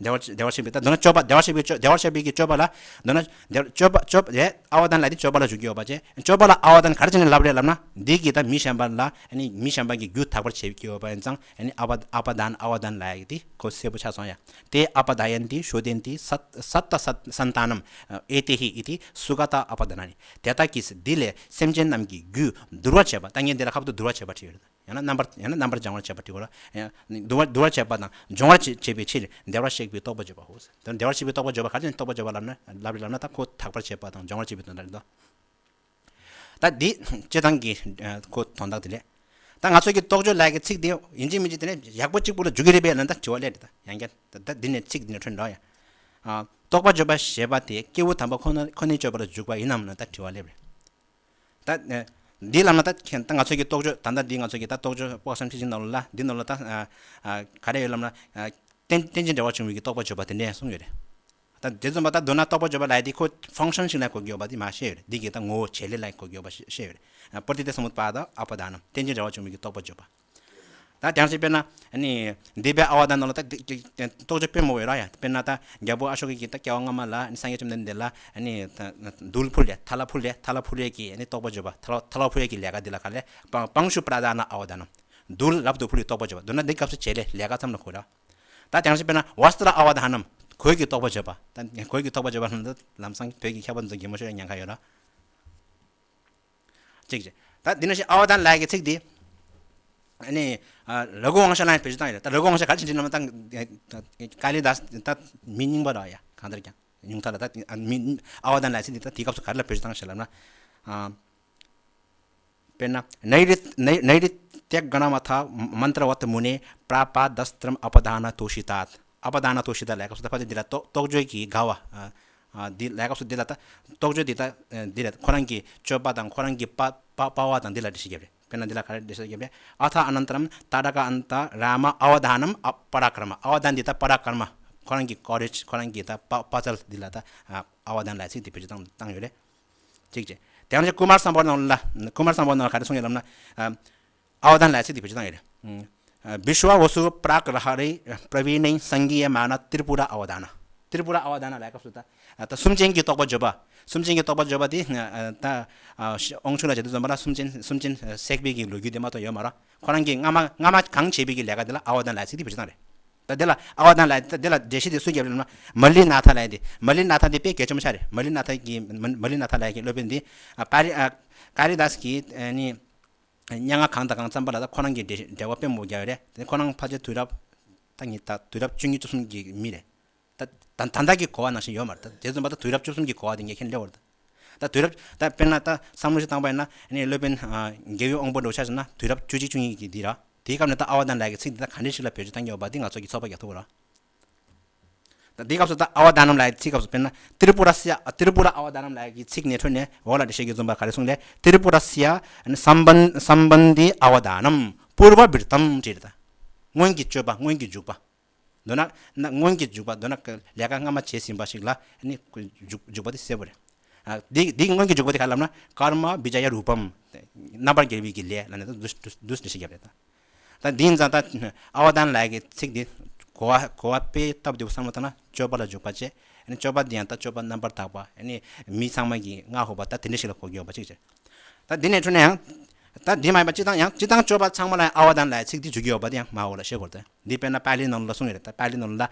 བདེ་བར་བདེ་བར་གཤེགས་པའི་ད་མདོར་ན་སྤྱོད་པ་བདེ་བར་གཤེགས་པའི་སྤྱོད་བདེ་བར་གཤེགས་པའི་གི་སྤྱོད་པ་ལ་མདོར་ན་བདེ་བར་སྤྱོད་པ་སྤྱོད་པ་རེད། ཨ་པ་དཱ་ན་ལབ་དེ་སྤྱོད་པ་ལ་འཇུག་གི་ཡོད་པ་བྱས། སྤྱོད་པ་ལ་ཨ་པ་དཱ་ན་ག་རེ་བྱས་ནས་ལབ་རེད་ལབ་ན། འདི་གི་ད་མི་གཞན་པ་ལ་ཨ་ནི་མི་གཞན་པ་གི་རྒྱུ་དག་པར་བྱེད་ཀྱི་ཡོད་པ་ཡིན་ཙང་ཨ་ནི་ཨ་པ་ཨ་པ་དཱ་ན་ཨ་པ་དཱ་ན་ལབ་ཡ་གི་དེ་གོ་གསལ་པོ་ཆགས་སོང་ཡ། ཏེ་ཨ་པ་དཱ་ཡན་ཏི་ཤོ་དན་ཏི་སཏ་སཏ་སན་ཏཱ་ནམ་ཨེ་ཏེ་ཧི་ཨི་ཏི་སུ་ག་ཏ་ཨ་པ་དཱ་ན་ནི། དེ་དག་གིས་འདི་ལས་སེམས་ཅན་རྣམས་ཀྱི་རྒྱུད་འདུལ་བར་བྱེད་པ། ད་ངས་འདི་ལ་ཁ་བཏུ་འདུལ་བར་བྱེད་པ་བྲིས་ཡོད་རེད། ཡང་ན་རྣམ་པར་ཡང་ན་རྣམ་པར་སྦྱང་བར་བྱེད་པ་དེ་གོ་ལ། ཡང་འདུལ་བར་འདུལ་བར་བྱེད་པ་དང་སྦྱོང་བར་བྱེད་བྱེད་པའི་ཕྱིར་བདེ་བར་གཤེགས་པའི་རྟོགས་པ་བརྗོད་པའོ། དེ་བདེ་བར་གཤེགས་པའི་རྟོགས་པ་བརྗོད་པ་ག་རེ་བྱས་ནས་རྟོགས་པ་བརྗོད་པ་ལབ་ན་ལབ་རེད་ལབ་ན་ད་ཁོ་དག་པར་བྱེད་པ་དང་སྦྱོང་བར་བྱེད་པའི་དོན་དག་རེད་དོ། ད་འདི་སྤྱིར་བཏང་གི་ཁོ་དོན་དག་དེ་ལས། ད་ང་ཚོ་གི་རྟོགས་བརྗོད་ལབ་ཀྱི་ཚིག་དེ་ཡིན་གཅིག་མིན་གཅིག་དེ་ནས་ཡག་པོ་གཅིག་པུ་ལ་འཇུག་གི་རེད་པས་ལབ་ན་ད་དྲི་བ་སླེབས་རེད། ད་ཡང་བསྐྱར་ད་ད་འདི་ནས་ཚིག་འདི་ནས་འཕྲོས་འགྲོ་ཡ། རྟོགས་པ་བརྗོད་པ་ཞེས་པ་དེ་སྐྱེས་བུ་དམ་པ་ཁོ་ན་ཁོ་ནའི་སྤྱོད་པ་ལ་འཇུག་པ་ཡིན་ནམ་ལབ་ན་ད་དྲི་བ་སླེབས་རེད། ད་འདི་ལབ་ན་ད་ཁྱེད་ད་ང་ཚོ་གི་རྟོགས་བརྗོད་ད་ལྟ་འདི་ང་ཚོ་གི་ད་རྟོགས་བརྗོད་དཔག་བསམ་ཁྲིད་ཀྱི་ནང་ལ་འདི་ནང་ལ་ད་ག་རེ་ཡོད་ལབ་ན། རྟེན་རྟེན་ཅིང་འབྲེལ་བར་འབྱུང་བའི་གི་རྟོགས་པ་བརྗོད་པ་དེ་འདྲ་གསུངས་ཡོད་རེད། ད་དེ་ཙམ་པ་ད་མདོར་ན་རྟོགས་པ་བརྗོད་པ་ལབ་ཡ་དེ་ཁོ་ཕང་ཤན་ཞིག་ལ་གོ་གི་ཡོད་པ་དེ་མ་བཤད་ཡོད་རེད། འདི་གི་ད་ངོ་བོ་བྱེད་ལས་ལ་གོ་གི་ཡོད་པ་བཤད་ཡོད་རེད། པྲ་ཏི་ཏ་སམ་བུད་པ་དང་ཨ་པ་དཱ་ནམ་རྟེན་ཅིང་འབྲེལ་བར་འབྱུང་བའི་གི་རྟོགས་པ་བརྗོད་པ། ད་དེང་སང་དཔེར་ན་ཨ་ནི་འདི་པའི་ཨ་པ་དཱ་ན་ལ་ད་འདི་འདི་རྟོགས་བརྗོད་དཔེ་མང་པོ་ཡོད་ར་ཡ། དཔེར་ན་ད་རྒྱལ་པོ་ཨ་ཤོ་ཀ་གིས་ད་སྐྱེ་བ་སྔ་མ་ལ་ཨ་ནི་སངས་རྒྱས་བཅོམ་ལྡན་འདས་ལ་ཨ་ནི་ད་རྡུལ་ཕུལ་ཡ་ཐལ་བ་ཕུལ་ཡ་ཐལ་བ་ཕུལ་ཡ་གི་ཨ་ནི་རྟོགས་པ་བརྗོད་པ་ཐལ་བ་ཐལ་བ་ཕུལ་ཡ་གི་ལས་ཀ་འདི་ལ་ག་ལས་པང་པང་ཤུ་པྲ་དཱ་ན་ཨ་པ་དཱ་ནམ། རྡུལ་རབ་ཏུ་ཕུལ་བའི་རྟོགས་པ་བརྗོད་པ། མདོར་ན་འདི་སྐབས་སུ་བྱེད་ལས་ལས་ཀ་ཙམ་ལ་གོ་ར། ད་དེང་སང་དཔེར་ན་ཝ་སྟྲ་ཨ་པ་དཱ་ནམ་གོས་ཀྱི་རྟོགས་པ་བརྗོད་པ། ད་གོས་ཀྱི་རྟོགས་པ་བརྗོད་པ་ལ་ད་ལམ་སང་བོད་ཀྱི་མཁས་པ་ཚོ་གི་མོ་ཤོར་ཉེན་ཁ་ཡོད་ར། གཅིག་བྱས། ད་འདི་ནང་བཞིན་ཨ་པ་དཱ་ན་ལབ་ཡ་གི་ཚིག་འདི། ཨ་ནི་ཨ་ར་ཁུ་ཝང་ཤ་ལ་ཡང་བེད་སྤྱོད་བཏང་ཡོད་རེད། ད་ར་ཁུ་ཝང་ཤ་ག་རེ་བྱེད་འདྲི་ན་མ་ད་ཀ་ལི་དཱས་ད་མི་རྙིང་པ་ར་ཡ་གང་ལྟར་ཀྱང་ཉུང་མཐའ་ལ་ད་ཨ་མི་ཨ་པ་དཱ་ན་ལབ་ཡ་ཚིག་འདི་ད་དེའི་སྐབས་སུ་ག་རེ་ལ་བེད་སྤྱོད་བཏང་ཤག་ལབ་ན། ཨ། དཔེར་ན། ནཻ་རི་ནཻ་ནཻ་རི་ཏྱ་ག་ན་མ་ཐ་མནྟྲ་ཝཏ་མུ་ནེ་པྲ་པཱ་དཱས་ཏྲམ་ཨ་པ་དཱ་ན་ཏོ་ཤི་ཏཱ། ཨ་པ་དཱ་ན་ཏོ་ཤི་ཏཱ་ལབ་སྐབས་སུ་ད་ཕལ་ཆེར་འདི་ལ་རྟོགས་རྟོགས་བརྗོད་ཀྱི་དགའ་བ། ཨ་ཨ་འདི་ལབ་སྐབས་སུ་འདི་ལ་ད་རྟོགས་བརྗོད་འདི་ད་འདི་ལ་ཁོ་རང་གི་སྤྱོད་པ་དང་ཁོ་རང་གི་པ་པ་པ་བ་དང་འདི་ལ་འགྲེལ་བཤད་བརྒྱབ་རེད། དཔེར་ན་འདི་ལ་ག་རེ་འགྲེལ་བཤད་བརྒྱབ་རེད། ཨ་ཐ་ཨ་ནནྟ་རམ་ཏ་ཊ་ཀ་ཨན་ཏ་རཱ་མ་ཨ་པ་དཱ་ནམ་ཨ་པ་རཱ་ཀ་ར་མ། ཨ་པ་དཱ་ན་འདི་ད་པ་རཱ་ཀ་ར་མ། ཁོ་རང་གི་ཀོ་རེཇ་ཁོ་རང་གི་ད་པ་པ་ཙལ་འདི་ལ་ད་ཨ་པ་དཱ་ན་ལབ་ཚིག་འདི་བེད་སྤྱོད་བཏང་བཏང་ཡོད་རེད། གཅིག་བྱས། དེ་ནང་བཞིན་ཀུ་མར་སམ་བྷ་ཝ་ནང་ལ། ཀུ་མར་སམ་བྷ་ཝ་ནང་ལ་ག་རེ་གསུངས་ཡོད་ལབ་ན། ཨ་པ་དཱ་ན་ལབ་ཚིག་དེ་བེད་སྤྱོད་བཏང་ཡོད་རེད། བི་ཤྭ་ཝ་སུ་པྲ་གྷ་རེ་པྲ་བི་ནེ་སང་གི་ཡ་མ་ན་ཏྲི་པུ་ར་ཨ་པ་དཱ་ན། ཏྲི་པུ་ར་ཨ་པ་དཱ་ན་ལབ་སྐབས་སུ་ད། ད་གསུམ་ཅན་གྱི་རྟོགས་པ་བརྗོད་པ། གསུམ་ཅན་གྱི་རྟོགས་པ་བརྗོད་པ་དེ་ད་དབང་ཕྱུག་ལ་བྱེད་དུས་ཙམ་པ་ལ་གསུམ་ཅན་གསུམ་ཅན་སྲེག་པའི་གི་ལོ་རྒྱུས་དེ་མ་གཏོགས་ཡོད་མ་རེད། ཁོ་རང་གིས་སྔ་མ་སྔ་མ་གང་བྱས་པའི་གི་ལས་ཀ་དེ་ལ་ཨ་པ་དཱ་ན་ལབ་ཚིག་དེ་བེད་སྤྱོད་བཏང་རེད། ད་དེ་ལ་ཨ་པ་དཱ་ན་ལབ་ད་དེ་ལ་འགྲེལ་བཤད་དེ་སུས་བརྒྱབ་རེད་ལབ་ན་མ་ལི་ནཱ་ཐ་ལབ་ཡ་དེ། མ་ལི་ནཱ་ཐ་དེ་དཔེ་གལ་ཆེན་པོ་ཆགས་རེད། མ་ལི་ནཱ་ཐ་གི་མ་མ་ལི་ནཱ་ཐ་ལབ་ཡ་གི་སློབ་དཔོན་དེ་ཨ་ཀ་རི་ཨ་ཀ་རི་དཱས་ཀྱི་ཨ་ནི་སྙན་ངག་གང་དང་གང་བརྩམས་པ་ལ་ད་ཁོ་རང་གི་འགྲེལ་འགྲེལ་བ་དཔེ་མང་པོ་བརྒྱབ་ཡོད་རེད། དེ་ཁོ་རང་ཕལ་ཆེར་དུས་རབས་ད་ཉི་ད་དུས་རབས་བཅུ་གཉིས་བཅུ་གསུམ་གྱི་མི་རེད། ད་ད་ད་ལྟ་གི་གོ་བ་ནང་བཞིན་ཡོད་མ་རེད། ད་དེ་ཙམ་པ་ད་དུས་རབས་བཅུ་གསུམ་གྱི་གོ་བ་དེ་ངས་མཁྱེན་སླེབས་པ་རེད། ད་དུས་རབས་ད་དཔེར་ན་ད་བསམ་བློ་ཞིག་བཏང་པ་ཡིན་ན་ཨ་ནི་སློབ་དཔོན་ཨ་རྒྱལ་བའི་དབང་པོ་འདྲ་བོ་ཆ་བཞག་ན་དུས་རབས་བཅུ་གཅིག་བཅུ་གཉིས་ཀྱི་འདི་ར། དེའི་སྐབས་ནས་ད་ཨ་པ་དཱ་ན་ལབ་ཡ་གི་ཚིག་འདི་ད་ག་འདྲ་ཞིག་ལ་བེད་སྤྱོད་བཏང་ཡོད་པ་འདི་ང་ཚོ་གིས་ཚོད་དཔག་རྒྱག་ཐུབ་ར། ད་འདི་སྐབས་སུ་ད་ཨ་པ་དཱ་ནམ་ལབ་ཡ་ཚིག་སྐབས་སུ་དཔེར་ན་ཏྲི་པུ་ར་སི་ཡ་ཏྲི་པུ་ར་ཨ་པ་དཱ་ནམ་ལབ་ཡ་གི་ཚིག་ནས་འཕྲོས་ནས་འོག་ལ་འགྲེལ་བཤད་ཀྱི་རྩོམ་པ་ག་རེ་གསུངས་ལས། ཏྲི་པུ་ར་སི་ཡ་སམ་བན་སམ་བན་ཏི་ཨ་པ་དཱ་ནམ་པུར་བ་བིར་ཏམ་བྲིས་རེད་ད། སྔོན་གྱི་སྤྱོད་པ་སྔོན་གྱི་འཇུག་པ། མདོར་ན་ན་སྔོན་གྱི་འཇུག་པ་མདོར་ན་ལས་ཀ་སྔ་མ་བྱས་ཟིན་པ་ཞིག་ལ་ནི་འཇུག་འཇུག་པ་དེ་གསལ་པོ་རེད། ཨ་འདི་འདི་སྔོན་གྱི་འཇུག་པ་དེ་ག་ལབ་ན་ཀརྨ་བི་ཇ་ཡ་རུ་པམ། རྣམ་པར་རྒྱལ་བའི་གི་ལས་ལ་ནི་ད་འདུ་འདུ་འདུ་འགྲེལ་བཤད་བརྒྱབ་རེད་ད། ད་འདི་ཡིན་ཙང་ད་ཨ་པ་དཱ་ན་ལབ་ཡ་གི་ཚིག་འདི་གོ་བ་གོ་བ་དཔེ་སྟབས་བདེ་པོ་བསམ་བློ་བཏང་ན་སྤྱོད་པ་ལ་འཇུག་པ་བྱས། ཨ་ནི་སྤྱོད་པ་འདི་ཡང་ད་སྤྱོད་པ་རྣམ་པར་དག་པ་ཨ་ནི་མི་ཚང་མ་གིས་བསྔགས་དགོས་པ་ད་དེ་འདྲ་ཞིག་ལ་གོ་གི་ཡོད་པ་གཅིག་བྱས། ད་འདི་ནས་འཕྲོས་ན་ཡང་། ད་འདི་མ་ཡིན་པ་སྤྱིར་བཏང་ཡང་སྤྱིར་བཏང་སྤྱོད་པ་ཚང་མ་ལ་ཡང་ཨ་པ་དཱ་ན་ལབ་ཡ་ཚིག་འདི་འཇུག་གི་ཡོད་པ་དེ་ཡང་མ་འོག་ལ་ཤེས་དགོས་ཏེ། འདི་དཔེར་ན་པཱ་ལི་ནང་ལ་གསུངས་ཡོད་རེད། ད་པཱ་ལི་ནང་ལ་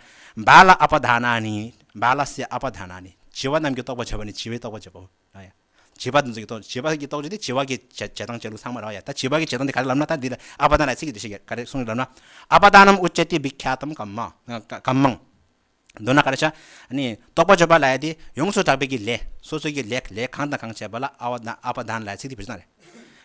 བཱ་ལ་ཨ་པ་དཱ་ན་ནི། བཱ་ལ་སི་ཨ་པ་དཱ་ན་ནི། བྱིས་པ་རྣམས་ཀྱི་རྟོགས་པ་བྱེད་པ་ནི་བྱིས་པའི་རྟོགས་པ་བྱེད་པའོ། ཨ་ཡ། བྱིས་པ་འདི་ཚོ་གི་རྟོགས་བྱིས་པ་གི་རྟོགས་བྱེད་དེ་བྱིས་པ་གི་བྱེད་བྱེད་སྟངས་བྱེད་ལུགས་ཚང་མ་རེད་ཡ། ད་བྱིས་པ་གི་བྱེད་སྟངས་དེ་ག་རེ་ལབ་ན་ད་འདི་ལ་ཨ་པ་དཱ་ན་ལབ་ཡ་ཚིག་གི་འགྲེལ་བཤད་ག་རེ་གསུངས་ཡོད་ལབ་ན། ཨ་པ་དཱ་ནམ་ཨུ་ཅ་ཏི་བི་ཁྱ་ཏམ་ཀམ་མ། ཀ་ཀམ་མང་། མདོར་ན་ག་རེ་བྱ། ཨ་ནི་རྟོགས་པ་བརྗོད་པ་ལབ་ཡ་དེ་ཡོངས་སུ་གྲགས་པའི་གི་ལས། སོ་སོའི་གི་ལས་ལས་གང་དང་གང་བྱས་པ་ལ་ཨ་པ་དཱ་ཨ་པ་དཱ་ན་ལབ་ཚིག་དེ་བེད་སྤྱོད་བཏང་རེད།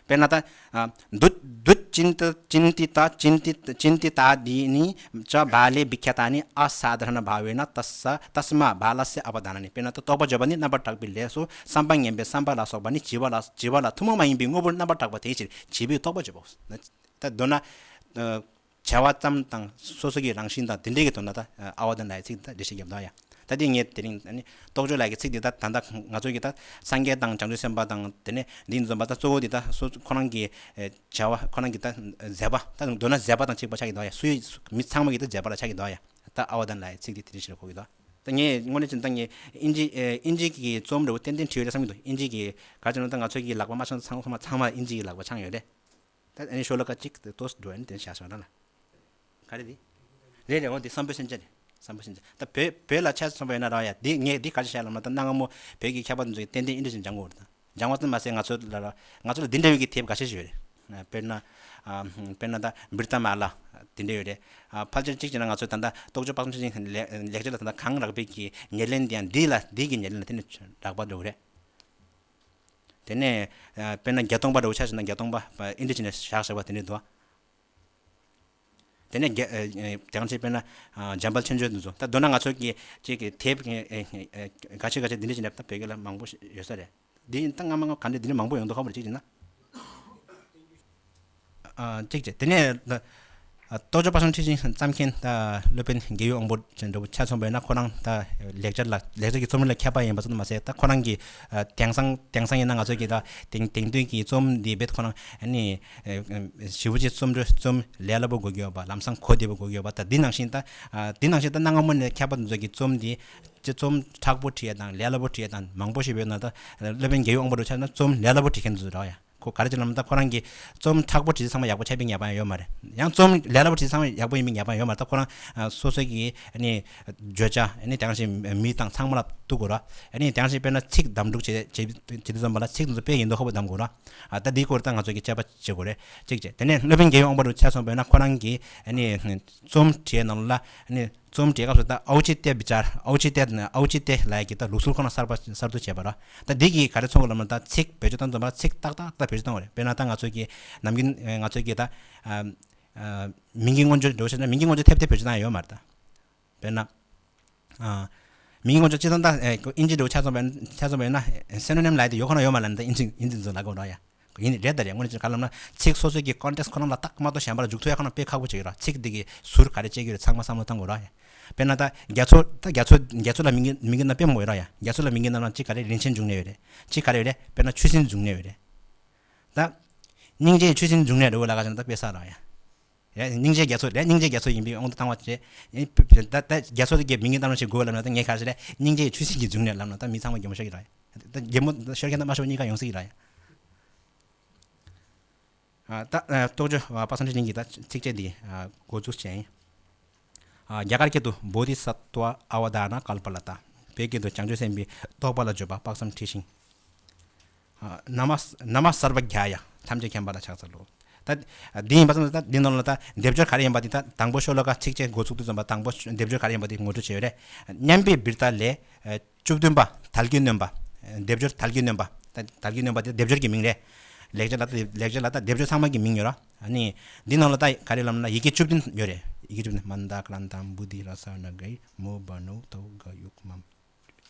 དཔེར་ན་ད། ཨ་འདུ་འདུ་ ཅིན་ཏི་ཅིན་ཏི་ཏ་ཅིན་ཏི་ཅིན་ཏི་ཏ་དི་ནི་ཅ་བ་ལེ་བི་ཁྱ་ཏ་ནི་ཨ་ས་དྷ་ར་ན་བྷ་བེ་ན་ཏ་ས་ཏ་སྨ་བ་ལ་སེ་ཨ་བ་དྷ་ན་ནི། དཔེར་ན་ད་རྟོགས་པ་བརྗོད་པ་ནི་རྣམ་པར་དག་པའི་ལས་སོ། བསམ་པ་ངན་པའི་བསམ་པ་ལ་སོགས་པ་ནི་བྱིས་པ་ལ་བྱིས་པ་ལ་ཐུན་མོང་མ་ཡིན་པའི་དངོས་པོར་རྣམ་པར་དག་པ་དེའི་ཕྱིར་བྱིས་པའི་རྟོགས་པ་བརྗོད་པའོ། ད་མདོར་ན། བྱ་བ་ཙམ་དང་སོ་སོ་གི་རང་བཞིན་དང་དེ་འདྲའི་གི་དོན་ལ་ད་ཨ་བ་དྷ་ན་ལའི་ཚིག་ད་འགྲེལ་བཤད་རྒྱབ་འདུག་ཡ། ད་དེ་ངས་དེ་རིང་ཨ་ནི་རྟོགས་བརྗོད་ལ་གི་ཚིག་འདི་ད་ད་ལྟ་ང་ཚོ་གི་ད་སངས་རྒྱས་དང་བྱང་ཆུབ་སེམས་དཔའ་དང་དེ་ནས་འདི་འཛོམས་པ་ད་གཙོ་བོ་འདི་ད་སོ་ཁོ་རང་གི་བྱ་བ་ཁོ་རང་གི་ད་མཛད་པ་ད་མདོར་ན་མཛད་པ་དང་གཅིག་པ་ཆགས་ཀྱི་འདུག་ཡ། སུའི་མི་ཚང་མ་གི་ད་མཛད་པ་ལ་ཆགས་ཀྱི་འདུག་ཡ། ད་ཨ་བ་དྷ་ན་ལའི་ཚིག་འདི་དེ་འདྲ་ཞིག་ལ་གོ་གི་འདུག་ད་ངས་དངོས་གནས་ཅན་ད་ངས་ཨིན་ཇི་ཨིན་ཇི་གི་རྩོམ་འདྲ་བོ་ཏན་ཏན་བྲིས་ཡོད་རེད་བསམ་གྱི་འདུག་ཨིན་ཇི་གི་ག་ཅེ་ན་ད་ང་ཚོ་གི་ལག་པ་མ་འཆང་ཚང་མ་ཚང་མ་ཨིན་ཇི་གི་ལག་པ་འཆང་ཡོད་རེད། ད་ཨ་ནི་ཤོ་ལོ་ཀ་གཅིག་དེ་ཏོས་འགྲོ་ཨ་ནི་དེ་བཞག་སོང་ར་ལ། ག་རེ་དེ། རེད་རེད། འོ་དེ་བསམ་པའི་སེམས་ཅན་རེད། བསམ་པའི་སེམས་ཅན་ད་བོད་བོད་ལ་ཆ་མཚོན་པ་ཡིན་ན་ར་ཡ་དེ་ངས་དེ་ག་རེ་བཤད་ལབ་ན་ད་གནའ་སྔ་མོ་བོད་ཀྱི་མཁས་པ་དེ་ཚོ་གིས་ཏན་ཏན་ཨིན་འདྲ་ཞིག་སྦྱང་དགོས་རེད། ད་སྦྱང་བ་ཙམ་མ་ཟད་ང་ཚོ་ལ་ར་ང་ཚོ་ལ་འདི་འདྲ་བའི་གི་དེབ་འགའ་ཤས་ཤིག་ཡོད་རེད། དཔེར་ན། དཔེར་ན་ད་བིར་ཏ་མ་ལ་དེ་འདྲ་ཡོད་རེད། ཕལ་ཆེར་གཅིག་བྱས་ན་ང་ཚོ་ད་ལྟ་རྟོགས་བརྗོད་དཔག་བསམ་འཁྲི་ཤིང་ལེགས་ལེགས་སྦྱར་ལ་ད་ལྟ་གངས་རག་པའི་གི་ཉེར་ལེན་དེ་ཡང་འདི་ལ་འདི་གི་ཉེར་ལེན་ལ་དེ་ནི་རག་པ་འགྲོ་གི་རེད། དེ་ནས་དཔེར་ན་བརྒྱད་སྟོང་པ་འདྲ་བོ་ཆ་བཞག་ན་བརྒྱད་སྟོང་པ་ཨིན་འདྲ་བྱས་ནས་བཞག་བཞག་པ་དེ་འདྲ་འདུག་དེ་ནས་རྒྱ་ཨ་ཨ་དེ་གང་ཅི་དཔེར་ན་ཨ་འཇམ་དཔལ་ཆོས་འབྱོར་དེ་ཚོ་ད་མདོར་ན་ང་ཚོ་གི་གཅིག་གི་དེབ་ཨ་ཨ་ཨ་ག་ཆེ་ག་ཆེ་འདི་འདྲ་བྱས་ནས་ད་བོད་སྐད་ལ་མང་པོ་ཡོད་ས་རེད། འདི་ད་སྔ་མ་སྔ་ག་འདྲ་འདི་འདྲ་མང་པོ་ཡོང་འདུག་ཧ་མ་རེད་གཅིག་བྱས་ན། ཨ་གཅིག་བྱས་དེ་ནས་ད་རྟོགས་བརྗོད་དཔག་བསམ་འཁྲི་ཤིང་བརྩམས་མཁན་ད་སློབ་དཔོན་རྒྱལ་ཡུམ་དབང་པོ་འདྲ་བོ་ཆ་མཚོན་པ་ཡིན་ན་ཁོ་རང་ད་ལེགས་སྦྱར་ལ་ལེགས་སྦྱར་གྱི་རྩོམ་རིག་ལ་མཁས་པ་ཡིན་པ་ཙམ་དུ་མ་ཟད་ད་ཁོ་རང་གི་ཨ་དེང་སང་དེང་སང་ཡིན་ན་ང་ཚོ་གི་ད་དེང་དེང་དུས་ཀྱི་རྩོམ་འདི་རྦད་ཁོ་རང་ཨ་ནི་ཨ་ཨ་ཞེ་པོ་ཅིག་རྩོམ་འབྲི་རྩོམ་ལས་སླ་པོ་དགོས་ཀྱི་ཡོད་པ་ལམ་སང་གོ་བདེ་པོ་དགོས་ཀྱི་ཡོད་པ་ད་འདི་ནང་བཞིན་ད་ཨ་འདི་ནང་བཞིན་ད་གནའ་སྔ་མོ་ནས་མཁས་པ་དེ་ཚོ་གི་རྩོམ་འདི་ཅི་རྩོམ་མཁྲེགས་པོ་བྲིས་ཡ་དང་ལས་སླ་པོ་བྲིས་ཡ་དང་མང་པོ་ཞིག་ཡོད་ན་ད་སློབ་དཔོན་རྒྱལ་ཡུམ་དབང་པོ་འདྲ་བོ་ཆ་ན་རྩོམ་ལས་སླ་པོ་བྲིས་མཁན་དེ་ཚོ་རེད་ཡ། ཁོ་ག་རེ་བྱས་ལབ་ན་ད་ཁོ་རང་གིས་རྩོམ་མཁྲེགས་པོ་བྲིས་ཚང་མ་ཡག་པོ་ཆགས་པའི་ཉེས་པ་ཡང་ཡོད་མ་རེད། ཡང་རྩོམ་ལས་སླ་པོ་བྲིས་ཚང་མ་ཡག་པོ་ཡིན་པའི་ཉེས་པ་ཡང་ཡོད་མ་རེད། ད་ཁོ་རང་ཨ་སོ་སོ་གི་ཨ་ནི་བརྗོད་བྱ་ཨ་ནི་དེ་ག་ནང་བཞིན་མི་དང་ཚང་མ་ལ་གཏུག་དགོས་ར། ཨ་ནི་དེ་ག་ནང་བཞིན་དཔེར་ན་ཚིག་བདམས་སྒྲུག་བྱེད་བྱེད་བྱེད་དུས་ཙམ་པ་ལ་ཚིག་དེ་ཚོ་དཔེ་ཡིན་མདོག་ཁ་པོ་བདམས་དགོས་ར། ཨ་ད་འདིའི་སྐོར་ད་ང་ཚོ་གིས་དཔྱད་པ་བྱེད་དགོས་རེད། གཅིག་བྱས་དེ་ནས་སློབ་དཔོན་རྒྱལ་ཡུམ་དབང་པོ་འདྲ་བོ་ཆ་མཚོན་པ་ཡིན་ན་ཁོ་རང་གིས་ཨ་ནི་རྩོམ་བྲིས་ནང་ལ་ཨ་ནི་རྩོམ་བྲིས་སྐབས་སུ་ད་ཨའུ་ཅི་ཏེ་བི་ཅར་ཨའུ་ཅི་ཏེ་ཨའུ་ཅི་ཏེ་ལབ་ཡ་གི་ད་ལུགས་སྲོལ་ཁོ་ན་གསར་པ་གསར་གཏོད་བྱས་པ་ར། ད་འདི་གིས་ག་རེ་མཚོན་གྱི་ལབ་ན་ད་ཚིག་བེད་སྤྱོད་བཏང་དུས་ཙམ་པ་ཚིག་ཏག་ཏག་ད་བེད་སྤྱོད་བཏང་བ་རེད། དཔེར་ན་ད་ང་ཚོ་གི་ནམ་རྒྱུན་ང་ཚོ་གི་ད་ཨ་ཨ་མིང་གི་མངོན་བརྗོད་འདྲ་བོ་བྱས་ན་མིང་གི་མངོན་བརྗོད་ཐེབས་ཐེབས་བེད་སྤྱོད་བཏང་ཡ་ཡོད་མ་རེད་ད། དཔེར་ན་ཨ་མིང་གི་མངོན་བརྗོད་སྤྱིར་བཏང་ད་ཨ་ཨིན་ཇི་འདྲ་བོ་ཆ་མཚོན་པ་ཡིན་ཆ་མཚོན་པ་ཡིན་ན་སེ་ནོ་ནིམ་ལབ་ཡ་དེ་ཡོད་ཁོ་ན་ཡོད་མ་རེད་ལབ་ན་ད་ཨིན་ཇི་ཨིན་ཇི་ཚོ་ལབ་དགོས་ར་ཡ། ཡིན་རེད་ད་རེད། དངོས་གནས་ཅིག་ག་ལབ་ན་ཚིག་སོ་སོའི་གི་ཀོན་ཊེག་སི་ཁོ་རང་ལ་ཏག་མ་གཏོགས་གཞན་པ་ལ་འཇུག་ཐུབ་ཡ་ཁོ་རང་དཔེ་ཁག་པོ་ཅིག་ཡོད་ར། ཚིག་འདི་གི་ཟུར་ག་རེ་བཅད་ཀྱི་ཡོད་རེད་ཚང་མ་བསམ་བློ་བཏང་དགོས་ར་ཡ། དཔེར་ན་ད་རྒྱ་མཚོ་ད་རྒྱ་མཚོ་རྒྱ་མཚོ་ལ་མིང་གི་མིང་གི་ནང་དཔེ་མང་པོ་ཡོད་ར་ཡ། རྒྱ་མཚོ་ལ་མིང་གི་ནང་ལ་གཅིག་ག་རེ་རིན་ཆེན་འབྱུང་གནས་ཡོད་རེད། གཅིག་ག་རེ་ཡོད་རེད། དཔེར་ན་ཆུ་སྲིན་འབྱུང་གནས་ཡོད་རེད། ད་སྙིང་རྗེའི་ཆུ་སྲིན་འབྱུང་གནས་འདྲ་བོ་ལབ་ག་ཅེ་ན་ད་དཔེ་བསགས་ར་ཡ། རེད། སྙིང་རྗེ་རྒྱ་མཚོ་རེད། སྙིང་རྗེ་རྒྱ་མཚོ་ཡིན་པའི་དབང་དུ་བཏང་བ་རེད། ད་ད་རྒྱ་མཚོ་དེ་གའི་མིང་གི་བཏགས་ན་ཞིག་དགོས་ལབ་ན་ད་ངས་ག་རེ་ཟེར་རེད། སྙིང་རྗེ་ཆུ་སྲིན་གྱི་འབྱུང་གནས་ལབ་ན་ད་མི་ཚང་མ་གད་མོ་ཤོར་གྱི་རེད། ད་གད་མོ་ཤོར་མཁན་དང་མ་ཤོར་གཉིས་ཀ་ཡོང་སྲིད་ཀྱི་རེད། ཨ་ད་ཨ་རྟོགས་བརྗོད་ཨ་དཔག་བསམ་འཁྲི་ཤིང་གི་ད་ཚིགས་བཅད་འདི་ཨ་འགོ་འཛུགས་བྱས་ཡིན། ཨ་རྒྱ་གར་སྐད་དུ་བོ་དྷི་ས་ཏྭ་ཨ་བ་དྷ་ན་ཀལ་པ་ལ་ཏཱ། བོད་སྐད་དུ་བྱང་ཆུབ་སེམས་དཔའི་རྟོགས་པ་ལ་བརྗོད་པ་དཔག་བསམ་འཁྲི་ཤིང་། ཨ་ན་མ་ན་མ་སརྦ་བྷྱ་ཡ། ཐམས་ཅད་མཁྱེན་པ་ལ་ཕྱག་འཚལ་ལོ། ད་འདི་ཡིན་པ་ཙམ་ད་འདི་ནང་ལ་ད་སྡེབ་སྦྱོར་ག་རེ་ཡིན་པ་འདི་ད་དང་པོ་ཤོ་ལོ་ཀ་ཚིགས་བཅད་འགོ་ཚུགས་དུས་ཙམ་པ་དང་པོ་སྡེབ་སྦྱོར་ག་རེ་ཡིན་པ་འདི་ངོ་སྤྲོད་བྱས་ཡོད་རེད། མཉམ་པའི་བིར་ཏ་ལས་བཅུ་བདུན་པ་དལ་གྱིས་ནོན་པ། སྡེབ་སྦྱོར་དལ་གྱིས་ནོན་པ། ད་དལ་གྱིས་ནོན་པ་དེ་སྡེབ་སྦྱོར་གྱི་མིང་རེད། ལེགས་སྦྱར་ལ་ད་ལེགས་སྦྱར་ལ་ད་སྡེབ་སྦྱོར་ཚང་མ་གི་མིང་ཡོད་ར། ཨ་ནི་འདི་ནང་ལ་ད་ག་རེ་ལབ་ན་ཡི་གེ་བཅུ་བདུན་ཡོད་རེད། ཡི་གེ་བཅུ་བདུན་མནྡ་ཀྲནྟ་བོ་དྷི་རཱ་ས་ན་ག་ཡི་མོ་བ་ནོ་ཏོ་ག་ཡུག་མམ།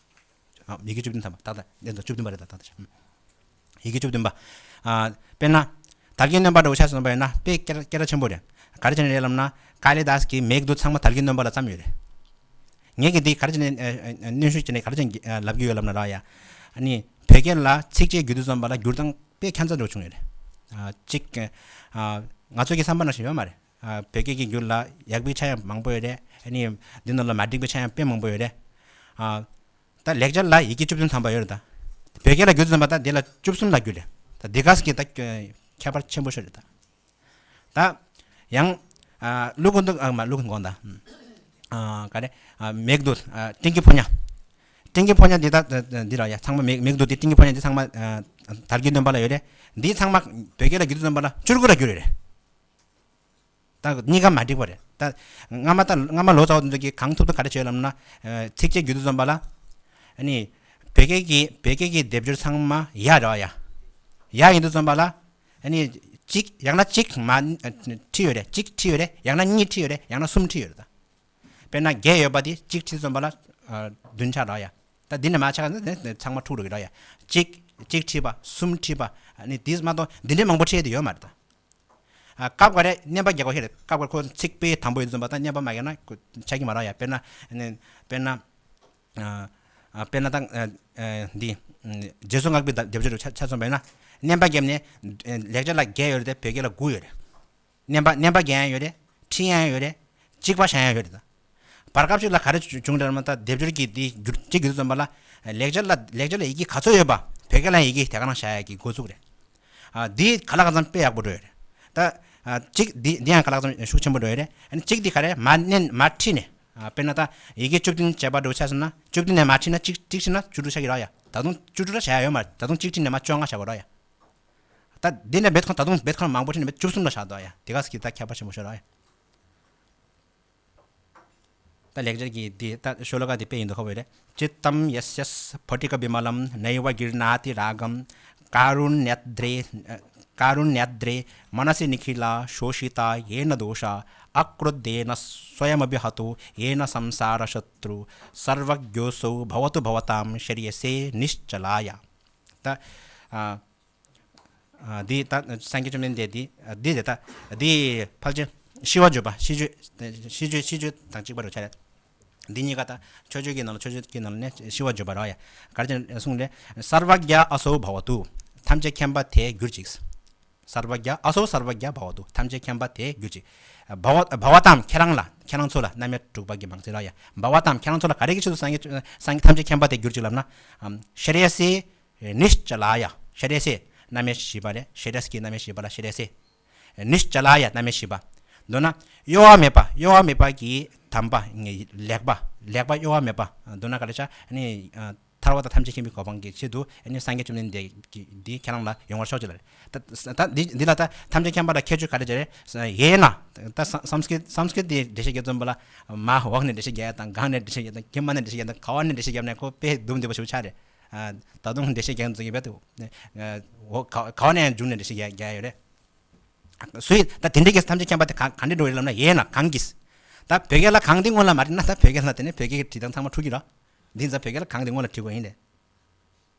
ཨ་ཡི་གེ་བཅུ་བདུན་ཐམ་པ་ཏག་ཏག་ཡིན་ཙང་བཅུ་བདུན་པ་རེད། ད་ཏག་ཏག་ཡི་གེ་བཅུ་བདུན་པ། ཨ་དཔེར་ན་དལ་གྱིས་ནོན་པ་འདྲ་བོ་ཆ་མཚོན་པ་ཡིན་ན་དཔེ་སྐད་སྐད་གྲགས་ཆེན་པོ་རེད། ག་རེ་བྱས་ནས་རེད་ལབ་ན་ཀཱ་ལི་དཱས་ཀྱི་མེག་དུད་ཚང་མ་དལ་གྱིས་ནོན་པ་ལ་བརྩམས་ཡོད་རེད། ངས་ཀྱི་འདི་ག་རེ་བྱས་ནས་ཨ་ཨ་གནོན་ཤུགས་བྱས་ནས་ག་རེ་བྱས་ནས་ཨ་ལབ་ཀྱི་ཡོད་ལབ་ན་ར་ཡ། ཨ་ནི་བོད་སྐད་ལ་ཚིགས་བཅད་བསྒྱུར་དུས་ཙམ་པ་ལ་འགྱུར་སྟངས་དཔེ་ཁྱད་མཚར་འདྲ་བོ་བྱུང་ཡོད་རེད། ཨ་གཅིག་ཨ་ང་ཚོ་གི་བསམ་པ་ནང་བཞིན་ཡོད་མ་རེད། ཨ་བོད་སྐད་ཀྱི་འགྱུར་ལ་ཡག་པའི་ཆ་ཡང་མང་པོ་ཡོད་རེད། ཨ་ནི་འདི་ནང་ལ་མ་འགྲིག་པའི་ཆ་ཡང་དཔེ་མང་པོ་ཡོད་རེད། ཨ་ད་ལེགས་སྦྱར་ལ་ཡི་གེ་བཅུ་བདུན་ཐམ་པ་ཡོད་རེད་ད། བོད་སྐད་ལ་བསྒྱུར་དུས་ཙམ་པ་ད་འདི་ལ་བཅུ་གསུམ་ལ་བསྒྱུར་རེད། ད་འདི་ག་ཟེར་གྱི་ད་ཁྱད་པར་ཆེན་པོ་ཤོར་རེད་ད། ད་ཡང་ཨ་ཀླུ་ཀུན་ཏུ་ཨ་མ་ཀླུ་ཀུན་དགོངས་ད། ཨ་ག་རེ་ཨ་མེག་དུད་ཨ་སྤྲིན་གྱི་ཕོ་ཉ། སྤྲིན་གྱི་ཕོ་ཉ་འདི་ད་འདི་ར་ཡ་ཚང་མ་མེག་མེག་དུད་འདི་སྤྲིན་གྱི་ཕོ་ཉ་འདི་ཚང་མ་ཨ་དལ་གྱིས་ནོན་པ་ལ་ཡོད་རེད། འདི་ཚང་མ་བོད་སྐད་ལ་བསྒྱུར་དུས་ཙམ་པ་ལ་བཅུ་དགུ་ལ་བསྒྱུར་ཡོད་རེད། ད་གཉིས་ཀ་མ་འགྲིག་པ་རེད། ད་སྔ་མ་ད་སྔ་མ་ལོ་ཙཱ་བ་དེ་ཚོ་གིས་གང་ཐུབ་ཐུབ་ག་རེ་བྱས་ལབ་ན། ཚིགས་བཅད་བསྒྱུར་དུས་ཙམ་པ་ལ། ཨ་ནི་བོད་སྐད་ཀྱི་བོད་སྐད་ཀྱི་སྡེབ་སྦྱོར་ཚང་མ་ཡ་རེད་བ་ཡ། ཡ་ཡིན་དུས་ཙམ་པ་ལ། ཨ་ནི་ གཅིག་ཡང་ན་གཅིག་མ་ཨ་ཁྲིད་ཡོད་རེད། གཅིག་ཁྲིད་ཡོད་རེད། ཡང་ན་གཉིས་ཁྲིད་ཡོད་རེད། ཡང་ན་གསུམ་ཁྲིད་ཡོད་རེད་ད། དཔེར་ན་བརྒྱད་ཡོད་པ་དེ་གཅིག་ཁྲིད་ཙམ་པ་ལ་ཨ་བདུན་ཆགས་རེད་ཡ། ད་འདི་ནས་མར་ཆགས་ན་ནི་ཚང་མ་འཁྲུག་འགྲོ་གི་རེད་ཡ། གཅིག་གཅིག་ཁྲིད་པ། གསུམ་ཁྲིད་པ། ཨ་ནི་དེས་མ་གཏོགས་འདི་འདྲའི་མང་པོ་ཁྲིད་ཡོད་མ་རེད་ད། ཨ་སྐབས་འགའ་རེ་བསྣན་པ་རྒྱག་དགོས་ཤེས་རེད། སྐབས་འགའ་ཁོ་ཚིག་དཔེ་དང་པོ་ཡོད་ཙམ་པ་དང་བསྣན་པ་མ་རྒྱག་ན་ཁོ་ཆགས་ཀྱི་མ་རེད་ཡ། དཔེར་ན་ཨ་ནི་དཔེར་ན། ཨ་ཨ་དཔེར་ན་ད་ཨ་ཨ་འདི་ཨ་རྗེས་སུ་བསྔགས་པའི་སྡེབ་སྦྱོར་ཆ་ཆ་མཚོན་པ་ཡིན་ན། བསྣན་པ་བརྒྱབ་ནས་ཨ་ལེགས་སྦྱར་ལ་བརྒྱད་ཡོད་རེད་དེ་བོད་སྐད་ལ་དགུ་ཡོད་རེད། བསྣན་པ་བསྣན་པ་རྒྱག་ཡ་ཡོད་རེད། ཁྲིད་ཡ་ཡོད་རེད། གཅིག་པ་བཞག་ཡ་ཡོད་རེད་ད། བར་སྐབས་ཤིག་ལ་ག་རེ་བྱུང་བྱུང་རེད་ལབ་ན། ད་སྡེབ་སྦྱོར་གྱི་འདི་བསྒྱུར་གཅིག་བསྒྱུར་ཙམ་པ་ལ་ལེགས་སྦྱར་ལ་ལེགས་སྦྱར་ལ་ཡི་གེ་ག་ཚོད་ཡོད་པ་བོད་སྐད་ལ་ཡི་གེ་དེ་ག་རང་བཞག་ཡ་གི་འགོ་བཙུགས་རེད། ཨ་འདི་ག་ལ་ག་ཙམ་དཔེ་ཡག་པོ་འགྲོ་ཡོད་རེད། ད་ཨ་གཅིག་འདི་འདི་ཡང་ག་ལ་ག་ཙམ་ཤུགས་ཆེན་པོ་འགྲོ་ཡོད་རེད། ཨ་ནི་གཅིག་འདི་ག་རེ་མར་བསྣན་མར་ཁྲིད་ནས། ཨ་དཔེར་ན་ད་ཡི་གེ་བཅུ་བདུན་བྱས་པ་འདྲ་བོ་ཆགས་སོང་ན། བཅུ་བདུན་ནས་མར་ཁྲིད་ན་གཅིག་གཅིག་ཁྲིད་ན་བཅུ་དྲུག་ཆགས་ཀྱི་རེད་ཡ། ད་དུང་བཅུ་དྲུག་ལ་བཞག་ཡ་ཡོད་མ་རེད། ད་དུང་གཅིག་ཁྲིད་ནས་མར་བཅོ་ལྔ་བཞག་པ་རེད་ཡ། ད་འདི་ནས་འབད་ཁོ་ད་དུང་འབད་ཁོ་མང་པོ་ཁྲིད་ནས་འབད་བཅུ་གསུམ་ལ་བཞག་འདུག་ཡ། དེ་ག་ཟེར་གྱི་ད་ཁྱད་པར་ཆེན་པོ་ཤོར་རེད་ཡ། ད་ལེགས་སྦྱར་གྱི་འདི་ད་ཤོ་ལོ་ཀ་འདི་དཔེ་ཡིན་དུ་ཁ་བོ་རེད། ཅིཏྟཾ་ཡསྱ་སྤྷཊིག་བི་མ་ལཾ་ནེ་བ་གིར་ཎ་ཏི་རཱ་གཾ། ཀཱ་རུ་ཎྱ་ཛྲེ་ཀཱ་རུ་ཎྱ་ཛྲེ་མ་ན་སི་ནི་ཁི་ལ་ཤོ་ཤི་ཏཱ་ཡེ་ན་དོ་ཤ་ཨ་ཀྲོ་དྷེ་ན་སྭ་ཡམ་ཨ་བྷི་ཧ་ཏོ་ཡེ་ན་སཾ་སཱ་ར་ཤ་ཏྲུ་སརྦ་གྱོ་སོ་བྷ་བ་ཏུ་བྷ་བ་ཏཾ་ཤྲེ་ཡ་སེ་ནིཤ་ཅ་ལཱ་ཡ། ད་ཨ་ཨ་འདི་ད་སངས་རྒྱས་བཅོམ་ལྡན་འདས་འདི་འདི་རེད། ད་འདི་ཕལ་ཆེར་ཤི་བ་བརྗོད་པ། ཤིས་བརྗོད་ཤིས་བརྗོད་ཤིས་བརྗོད་དང་གཅིག་པ་རེད་བྱ་རེད། འདི་གཉིས་ཀ་ད་མཆོད་བརྗོད་ཀྱི་ནང་ལ་མཆོད་བརྗོད་ཀྱི་ནང་ལ་ནས་ཤི་བ་བརྗོད་པ་རེད་ཡ། ག་རེ་གསུངས་རེད། སརྦ་གྱ་ཨ་སོ་བྷ་བ་ཏུ། ཐམས་ཅད་མཁྱེན་པ་དེ་གྱུར་ཅིག། སརྦ་གྱ་ཨ་སོ་སརྦ་གྱ་བྷ་བ་ཏུ། ཐམས་ཅད་མཁྱེན་པ་དེ་གྱུར་ཅིག། བྷ་བ་བྷ་བ་ཏཾ་ཁྱེད་རང་ལ་ཁྱེད་རང་ཚོ་ལ་རྣམ་དབྱེ་དྲུག་པ་གི་མང་ཚིག་རེད་ཡ། བྷ་བ་ཏཾ་ཁྱེད་རང་ཚོ་ལ་ག་རེ་གི་ཆེད་དུ་སངས་རྒྱས་སངས་རྒྱས་ཐམས་ཅད་མཁྱེན་པ་དེ་གྱུར་ཅིག་ལབ་ན། ཨམ་ཤྲེ་ཡ་སེ་ནིཤ་ཅ་ལཱ་ཡ། ཤྲེ་ཡ་སེ་རྣམ་དབྱེ་བཞི་པ་རེད། ཤྲེ་ཡ་སི་གི་རྣམ་དབྱེ་བཞི་པ་ལ་ཤྲེ་ཡ་སེ། ནིཤ་ཅ་ལཱ་ཡ་རྣམ་དབྱེ་བཞི་པ། མདོར་ན་གཡོ་བ་མེད་པ། གཡོ་བ་མེད་པ་གི་དམ་པ། ལེགས་པ། ལེགས་པ་གཡོ་བ་མེད་པ། མདོར་ན་ག་རེ་ཆ་ནི་ཨ་ཐར་པ་དང་ཐམས་ཅད་མཁྱེན་པའི་གོ་འཕང་གི་ཆེད་དུ་ནི་སངས་རྒྱས་བཅོམ་ལྡན་འདས་ཀྱིས་འདི་ཁྱེད་རང་ལ་ཡོང་བར་ཤོག་ཅེས་ལབ་རེད། ད་ད་འདི་འདི་ལ་ད་ཐམས་ཅད་མཁྱེན་པ་ལ་ཁྱད་ཆོས་ག་རེ་ཅེ་རེད། ཡེ་ན། ད་ས་སཾ་སྐྲྀ་སཾ་སྐྲྀ་ཏའི་འགྲེལ་བཤད་རྒྱག་ཙམ་པ་ལ་མར་འོག་ནས་འགྲེལ་བཤད་རྒྱག་ཡ་དང་། སྒང་ནས་འགྲེལ་བཤད་རྒྱག་ཡ་དང་། གྱི་མ་ནས་འགྲེལ་བཤད་རྒྱག་ཡ་དང་། ག་བ་ནས་འགྲེལ་བཤད་རྒྱག་ན་ཁོ་དཔེ་སྡུག་འདི་པ་ཞིག་ཆགས་རེད། ད་དུང་འགྲེལ་བཤད་རྒྱག་ཙམ་གྱི་བས་དུ། འོ་ག་ག་བ་ནས་འཇུག་ནས་འགྲེལ་བཤད་རྒྱག་རྒྱག་ཡ་ཡོད་རེད། སུ་ཡིས་ད་དེ་འདྲའི་གི་ཐམས་ཅད་མཁྱེན་པ་དེ་གང་ག་འདྲ་འགྲོ་ཡོད་ལབ་ན། ཡེ་ན་གང་གིས། ད་བོད་སྐད་ལ་གང་དེ་སྔོན་ལ་མ་བྲིས་ན། ད་བོད་སྐད་ལ་དེ་ནས་བོད་སྐད་ཀྱི་བྲིས་སྟངས་ཚང་མ་འཁྲུག་གི་རེད། འདི་ཙམ་བོད་སྐད་ལ་གང་དེ་སྔོན་ལ་བྲིས་དགོས་ཡིན་ཏེ།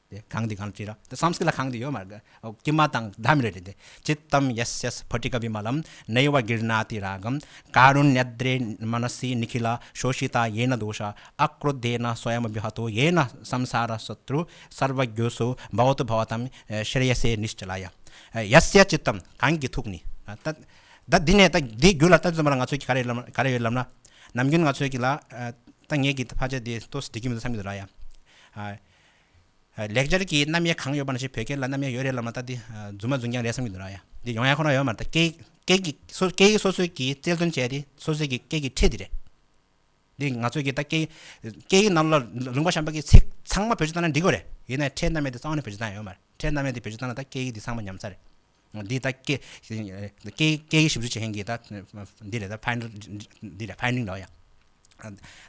དེ་གང་དེ་གང་བྲིས་ར། དེ་སཾ་སྐྲྀ་ལ་གང་དེ་ཡོད་མ་རེད། ཨོ་ཀྱི་མ་དང་ད་མི་རེད་དེ། ཅིཏྟཾ་ཡསྱ་སྤྷཊིག་བི་མ་ལཾ་ནེ་བ་གིར་ཎ་ཏི་རཱ་གཾ། ཀཱ་རུ་ཎྱ་ཛྲེ་མ་ན་སི་ནི་ཁི་ལ་ཤོ་ཤི་ཏཱ་ཡེ་ན་དོ་ཤ་ཨ་ཀྲོ་དྷེ་ན་སྭ་ཡམ་ཨ་བྷི་ཧ་ཏོ་ཡེ་ན་སཾ་སཱ་ར་ཤ་ཏྲུ་སརྦ་གྱོ་སོ་བྷ་བ་ཏུ་བྷ་བ་ཏཾ་ཤྲེ་ཡ་སེ་ནིཤ་ཅ་ལཱ་ཡ། ཡསྱ་ཅིཏྟཾ་གང་གི་ཐུགས་ནི། ད་ད་འདི་ནས་ད་འདི་རྒྱུད་ལ་ལྟ་ཙམ་པ་ལ་ང་ཚོས་ཀྱི་ག་རེ་ལབ་ག་རེ་ཡོད་ལབ་ན། ནམ་རྒྱུན་ང་ཚོས་ཀྱི་ལ་ད་ངས་ཀྱི་ཕལ་ཆེར་འདི་ཏོག་ཙམ་འགྲིག་གི་མི་འདུག་བསམ་གྱི་འདུག་ར་ཡ། ལེགས་སྦྱར་གྱི་རྣམ་དབྱེ་གང་ཡོད་པ་ནང་བཞིན་བོད་སྐད་ལ་རྣམ་དབྱེ་ཡོད་རེད་ལབ་ན། ད་འདི་རྫུན་མ་རྫུན་རྐྱང་རེད་བསམ་གྱི་འདུག་ར་ཡ། འདི་ཡོང་ཡ་ཁོ་ན་ཡོད་མ་རེད། ད་སྐད་སྐད་ཀྱི་སོ་སྐད་ཀྱི་སོ་སོའི་གི་རྩལ་འདོན་བྱས་ཏེ་སོ་སོའི་གི་སྐད་ཀྱི་ཕྲད་འདི་རེད། འདི་ང་ཚོའི་གི་ད་སྐད་སྐད་ཡིག་ནང་ལ་རིམ་པ་གཞན་པ་གི་ཚིག་ཚང་མ་བེད་སྤྱོད་བཏང་ན་འགྲིག་གི་རེད། ཡིན་ནའི་ཕྲད་རྣམ་དབྱེ་འདི་རྩ་བ་ནས་བེད་སྤྱོད་བཏང་ཡ་ཡོད་མ་རེད། ཕྲད་རྣམ་དབྱེ་འདི་བེད་སྤྱོད་བཏང་ན་ད་སྐད་ཡིག་འདི་ཚང་མ་ཉམས་ཚར་རེད། འདི་ད་སྐད་སྐད་སྐད་ཡིག་ཞིབ་འཇུག་བྱེད་མཁན་གྱི་ད་འདི་རེད། ད་ཕའིན་འདི་རེད། ཕའིན་ཌིང་འདྲ་བ་ཡ།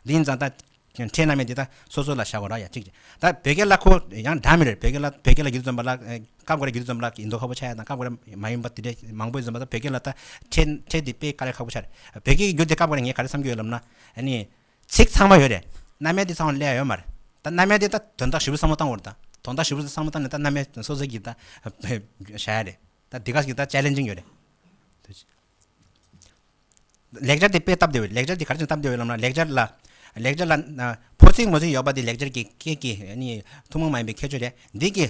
འདི་ཡིན་ཙང་ད། ཕྲད་རྣམ་དབྱེ་འདི་ད་སོ་སོ་ལ་བཞག་དགོས་ར་ཡ། གཅིག་ད་བོད་སྐད་ལ་ཁོ་ཡང་འདྲ་མི་རེད། བོད་སྐད་ལ་བོད་སྐད་ལ་བསྒྱུར་ཙམ་པ་ལ་སྐབས་འགའ་རེ་བསྒྱུར་ཙམ་པ་ལ་ཡིན་མདོག་ཁ་པོ་ཆགས་ཡ་དང་། སྐབས་འགའ་རེ་མ་ཡིན་པ་དེ་འདྲ་མང་པོ་ཡོད་ཙམ་པ། ད་བོད་སྐད་ལ་ད་ཕྲད་ཕྲད་འདི་དཔེ་དཀའ་ལས་ཁག་པོ་ཆགས་རེད། བོད་སྐད་ཀྱི་བསྒྱུར་དེ་སྐབས་འགའ་རེ་ངས་ག་རེ་བསམ་གྱི་ཡོད་ལབ་ན། ཨ་ནི་ཚིག་ཚང་མ་ཡོད་རེད། རྣམ་དབྱེ་འདི་ཚང་མ་སླེབས་ཡ་ཡོད་མ་རེད། ད་རྣམ་དབྱེ་འདི་ད་དོན་དག་ཞིབ་པོ་བསམ་བློ་བཏང་དགོས་རེད། ད་དོན་དག་ཞིབ་པོ་བསམ་བློ་བཏང་ནས་ད་རྣམ་དབྱེ་སོ་སོ་གི་ད་བཞག་ཡ་རེད། ད་འདི་ག་ཞིག་ད་ཅེ་ལེན་ཇིང་ཡོད་རེད། ལེགས་སྦྱར་དེ་དཔེ་སྟབས་བདེ་བས། ལེགས་སྦྱར་དེ་ག་རེ་བྱས་ནས་སྟབས་བདེ་བས་ལབ་ན། ལེགས་སྦྱར་ལ་ལེགས་སྦྱར་ལ་ཕོ་ཚིག་མོ་ཚིག་ཡོད་པ་དེ་ལེགས་སྦྱར་གྱི་སྐད་ཀྱི་ནི་ཐུན་མོང་མ་ཡིན་པའི་ཁྱད་ཆོས་རེད། འདི་གི་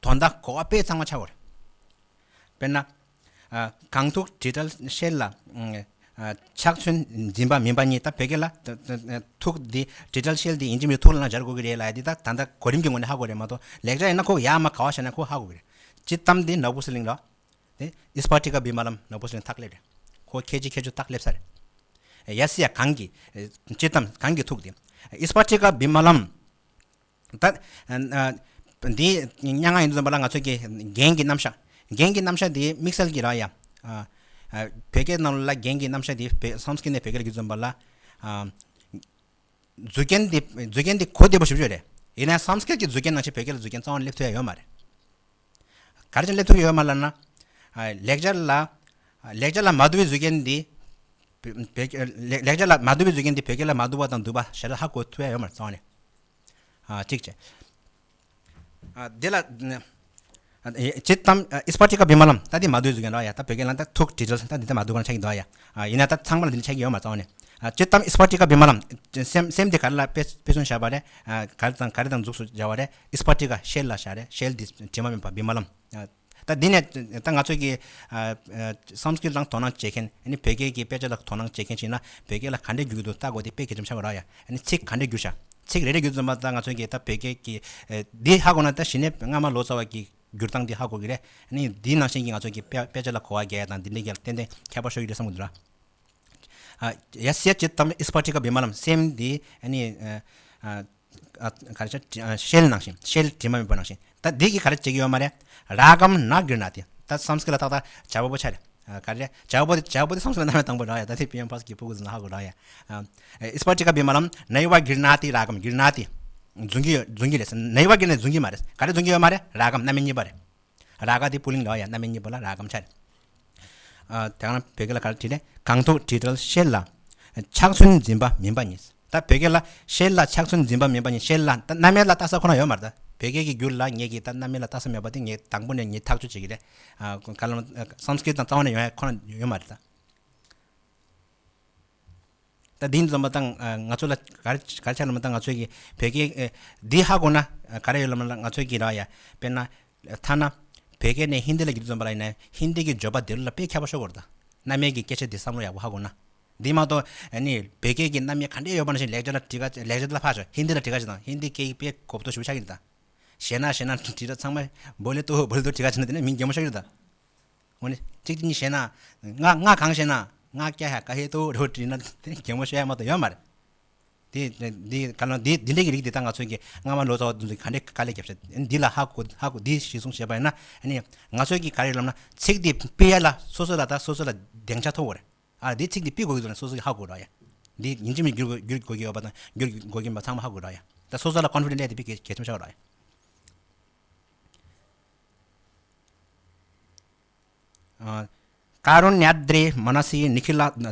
དོན་དག་གོ་བ་དཔེ་ཚང་མ་ཆགས་པ་རེད། དཔེར་ན། གང་ཐུག་བྲིས་བྲལ་ཤེལ་ལ། ཕྱག་མཚོན་འཛིན་པ་མིན་པ་གཉིས། ད་བོད་སྐད་ལ་ཐུག་འདི་བྲིས་བྲལ་ཤེལ་འདི་ཡིན་གཅིག་མིན་གཅིག་ཐུགས་ལ་ན་སྦྱར་དགོས་ཀྱི་རེད་ལབ་ཡ་འདི་ད་ད་ལྟ་གོ་རིམ་གྱི་ངོས་ནས་ཧ་གོ་རེད་མ་གཏོགས། ལེགས་སྦྱར་ཡིན་ན་ཁོ་ཡར་མར་ག་བ་བཞག་ན་ཁོ་ཧ་གོ་གི་རེད། སྤྱིར་བཏང་འདི་ནག་པོ་ཟི་ལིང་ལ། དེ་ཨིས་པ་ཊི་ཀ་བི་མ་ལམ། ནག་པོ་ཟི་ལིང་ཐག་ལེབ་རེད། ཁོ་ཁྱད་ཆོས་ཁྱད་ཆོས་ཐག་ལེབ་ས་རེད། ཡ་སི་ཡ་གང་གི། སྤྱིར་བཏང་གང་གི་ཐུག་དེ། ཨིས་པ་ཊི་ཀ་བི་མ་ལམ། ད་འདི་སྙན་ངག་ཡིན་དུས་ཙམ་པ་ལ་ང་ཚོ་གི་རྒྱན་གྱི་རྣམ་གཞག་རྒྱན་གྱི་རྣམ་གཞག་འདི་དམིགས་བསལ་གྱི་ར་ཡ། བོད་སྐད་ནང་ལ་རྒྱན་གྱི་རྣམ་གཞག་འདི་བོད་སཾ་སྐྲྀ་ཏ་ནས་བོད་སྐད་ལ་བསྒྱུར་ཙམ་པ་ལ། མཛུབ་རྒྱན་འདི་མཛུབ་རྒྱན་འདི་གོ་བདེ་པོ་ཞེ་པོ་ཅིག་རེད། ཡིན་ནའི་སཾ་སྐྲྀ་ཏ་གི་མཛུབ་རྒྱན་ནང་བཞིན་བོད་སྐད་ལ་མཛུབ་རྒྱན་རྩ་བ་ནས་སླེབས་ཐུབ་ཡ་ཡོད་མ་རེད། ག་རེ་བྱས་ནས་སླེབས་ཐུབ་ཀྱི་ཡོད་མ་རེད་ལབ་ན། ལེགས་སྦྱར་ལ་ལེགས་སྦྱར་ལ་མ་བསྡུ་བའི་ཟུར་རྒྱན་འདི་བོད་ལེགས་སྦྱར་ལ་མ་བསྡུ་བའི་ཟུར་རྒྱན་འདི་བོད་སྐད་ལ་མ་བསྡུ་བ་དང་བསྡུ་བ་ཞེས་ཧ་གོ་ཐུབ་ཡ་ཡོད་མ་རེད་རྩ་བ་ནས། ཨ་གཅིག་བྱས། ཨ་དེ་ལ་ཨ་ཅི་ཏམ་ཨ་ཨིས་པ་ཊི་ཀ་བི་མ་ལམ། ད་དེ་མ་བསྡུ་ཟུག་གི་འདྲ་ཡ། ད་བོད་སྐད་ལ་ད་ཐུགས་དྲི་བྲལ། ད་འདི་ད་མ་བསྡུ་གང་ཆགས་ཀྱི་འདུག་ཡ། ཨ་ཡིན་ན་ད་ཚང་མ་ལ་འདི་འདྲ་ཆགས་ཀྱི་ཡོད་མ་རེད་རྩ་བ་ནས། ཨ་ཅི་ཏམ་ཨིས་པ་ཊི་ཀ་བི་མ་ལམ། སེམས་སེམས་དེ་ག་རེ་ལ་དཔེ་དཔེ་མཚོན་བཞག་པ་རེད། ཨ་ག་རེ་དང་ག་རེ་དང་འཛུགས་སུ་བྱ་བ་རེད། ཨིས་པ་ཊི་ཀ་ཤེལ་ལ་བཞག་རེད། ཤེལ་འདི་དྲི་མ་མེད་པ་བི་མ་ལམ། ཨ་ད་འདི་ནས་ད་ང་ཚོས་ཀྱི་ཨ་ཨ་སཾ་སྐྲྀཏ་ལ་དོ་སྣང་བྱེད་མཁན། ཨ་ནི་བོད་སྐད་ཀྱི་དཔེ་ཆ་ལ་དོ་སྣང་བྱེད་མཁན་ཞིག་ན་བོད་སྐད་ལ་ག་འདྲས་བསྒྱུར་གྱི་འདུག་ལྟ་དགོས་དེ་དཔེ་གལ་ཆེན་པོ་ཆགས་ཀྱི་རེད་ཡ། ཨ་ནི་ཚིག་ག་འདྲས་བསྒྱུར་བྱ། ཚིག་རེ་རེ་བསྒྱུར་ཙམ་པ་ད་ང་ཚོས་ཀྱི་ད་བོད་སྐད་ཀྱི་ཨ་འདི་ཧ་གོ་ན་ད་གཞི་ནས་སྔ་མ་ལོ་ཙཱ་བ་གི་བསྒྱུར་སྟངས་འདི་ཧ་གོ་གི་རེད། ཨ་ནི་འདི་ནང་བཞིན་གྱི་ང་ཚོས་ཀྱི་དཔེ་དཔེ་ཆ་ལ་གོ་བ་རྒྱག་ཡ་དང་འདི་འདྲས་ཀྱི་ཏན་ཏན་ཁྱད་པར་ཤོར་གྱི་རེད་བསམ་གྱི་འདུག་ར། ཨ་ཡ་སེ་ཅི་ཏམ་ཨིས་པ་ཊི་ཀ་བི་མ་ལམ། སེམས་འདི་ཨ་ནི་ཨ་ཨ་ག་རེ་ཟེར། ཨ་ཤེལ་ནང་བཞིན། ཤེལ་དྲི་མ་མེད་པ་ནང་བཞིན། ད་འདི་གིས་ག་རེ་བྱེད་ཀྱི་ཡོད་མ་རེད། རཱ་གམ་ན་གྲྀ་ཎཱ་ཏི། ད་སཾ་སྐྲྀཏ་ལ་ཏག་ཏག་བྱ་བ་པོ་ཆགས་རེད། ཨ་ག་རེ་རེད། བྱ་བ་པོ་དེ་བྱ་བ་པོ་དེ་སཾ་སྐྲྀཏ་རྣམ་དབྱེ་དང་པོ་རེད་ཡ། ད་དེ་པི་ཨེམ་ཕ་སི་ཀྱི་ཕྲུ་གུ་ཚོ་ན་ཧ་གོ་རེད་ཡ། ཨ་ཨིས་པ་ཊི་ཀ་བི་མ་ལམ། ནཱིབ་གྲྀ་ཎཱ་ཏི་རཱ་གམ། གྲྀ་ཎཱ་ཏི། རྫུན་གྱི་རྫུན་གྱི་རེད། ནཱིབ་གྲྀ་ཎཱ་ཏི་རྫུན་གྱི་མ་རེད། ག་རེ་རྫུན་གྱི་ཡོད་མ་རེད། རཱ་གམ་རྣམ་དབྱེ་གཉིས་པ་རེད། རཱ་ག་དེ་པུ་ལིང་ལ་ཡ། རྣམ་དབྱེ་གཉིས་པ་ལ་རཱ་གམ་ཆགས་རེད། ཨ་དེ་ག་ན་བོད་སྐད་ལ་ག་རེ་བྲིས་རེད། གང་ཐུག་དྲི་བྲལ་ཤེལ་ལ། ཆགས་ཚུལ་འཛིན་པ་མིན་པ་ཉིད། ད་བོད་སྐད་ལ་ཤེལ་ལ་ཆགས་ཚུལ་འཛིན་པ་མིན་པ་ཉིད། ཤེལ་ལ་ད་རྣམ་དབྱེ་ལ་ལྟ་ས་ཁོ་ན་ཡོད་མ་རེད། ད་བོད་སྐད་ཀྱི་འགྱུར་ལ་ངེད་ཀྱིས་ད་རྣམ་དབྱེ་ལ་ལྟ་ས་མེད་པ་དེ་ངས་དང་པོ་ནས་ངས་ཐག་གཅོད་བྱེད་ཀྱི་རེད། ཨ་ག་ལ་སཾ་སྐྲྀཏ་དང་རྩ་བ་ནས་ཡོང་ཡ་ཁོ་ན་ཡོད་མ་རེད་ད། ད་འདི་འཛོམས་པ་དང་ཨ་ང་ཚོ་ལ་ག་རེ་ག་རེ་ཆགས་ལ་མ་ད་ང་ཚོའི་གི་བོད་སྐད་ཨ་འདི་ཧ་གོ་ན་ཨ་ག་རེ་ཡོད་ལ་མ་ལ་ང་ཚོའི་གི་ར་ཡ། དཔེར་ན་ཐ་ན་བོད་སྐད་ནས་ཧིན་དི་ལ་བསྒྱུར་འཛོམས་པ་ལ་ཡིན་ན་ཧིན་དི་གི་བརྗོད་པ་འདི་ལ་དཔེ་ཁྱད་པར་ཤོར་གོ་ར། ད་རྣམ་དབྱེ་གི་སྐད་ཆ་འདི་བསམ་བློ་ཡག་པོ་ཧ་གོ་ན། འདི་མ་གཏོགས་ཨ་ནི་བོད་སྐད་ཀྱི་རྣམ་དབྱེ་ག་འདྲས་ཡོད་པ་ནང་བཞིན་ལེགས་སྦྱར་ལ་བྲིས་ཀ་ལེགས་སྦྱར་ལ་ཕར་ཞོག་ཧིན་དི་ལ་བྲིས་ཀ་ཅིག་དང་ཧིན་དི་སྐད་དཔེ་གོ་བརྡ་ཞུ་ཆགས་ཀྱི་རེད་ད། ཞེ་ན་ཞེ་ན་བྲིས་ད་ཚང་མ་བོ་ལེ་ཏོ་བོ་ལེ་ཏོ་བྲིས་ཀ་ཅིག་ན་དེ་ནས་མིང་རྒྱལ་མོ་ཤོར་གྱི་རེད་ད། འོ་ནི་གཅིག་གཉིས་ཞེ་ན། ང་ང་གང་ཞེ་ན། ང་སྐྱ་ཧ་ཀ་ཧེ་ཏོ་རོ་བྲིས་ན་དེ་རྒྱལ་མོ་ཤོར་ཡ་མ་གཏོགས་ཡོད་མ་རེད། དེ་དེ་ག་ལ་དེ་དེ་འདྲ་གི་རིགས་དེ་ད་ང་ཚོ་གི་སྔ་མ་ལོ་ཙཱ་བ་དེ་ཚོ་ག་འདྲས་དཀའ་ལས་བརྒྱབ་ཤག་འདི་ལ་ཧ་གོ་ཧ་གོ་འདི་གཞི་བཟུང་བྱས་པ་ཡིན་ན་ཨ་ནི་ང་ཚོ་གི་ག་རེ་ལབ་ན་ཚིག་འདི་སྤེལ་ཡ་ལ་སོ་སོ་ལ་ད་སོ་སོ་ལ་སྡིངས་ཆ་ཐོབ་དགོས་རེད། ཨ་འདི་ཚིག་འདི་སྤེལ་དགོས་ཀྱི་འདུག་ན་སོ་སོ་གི་ཧ་གོ་ར་ཡ། འདི་ཡིན་གཅིག་མིན་གཅིག་བསྒྱུར་དགོས་ཀྱི་ཡོད་པ་དང་བསྒྱུར་དགོས་ཀྱི་ཡོད་པ་ཚང་མ་ཧ་གོ་ར་ཡ། ད་སོ་སོ་ལ་ཀོན་ཕི་ཌེན་ཊི་སླེབས་ཏེ་དཔེ་གལ་ཆེན་པོ་ཆགས་ར་ཡ། ཨ། ཀ་རུ་ཎྱ་དྲེ་མ་ན་སི་ནི་ཁི་ལ།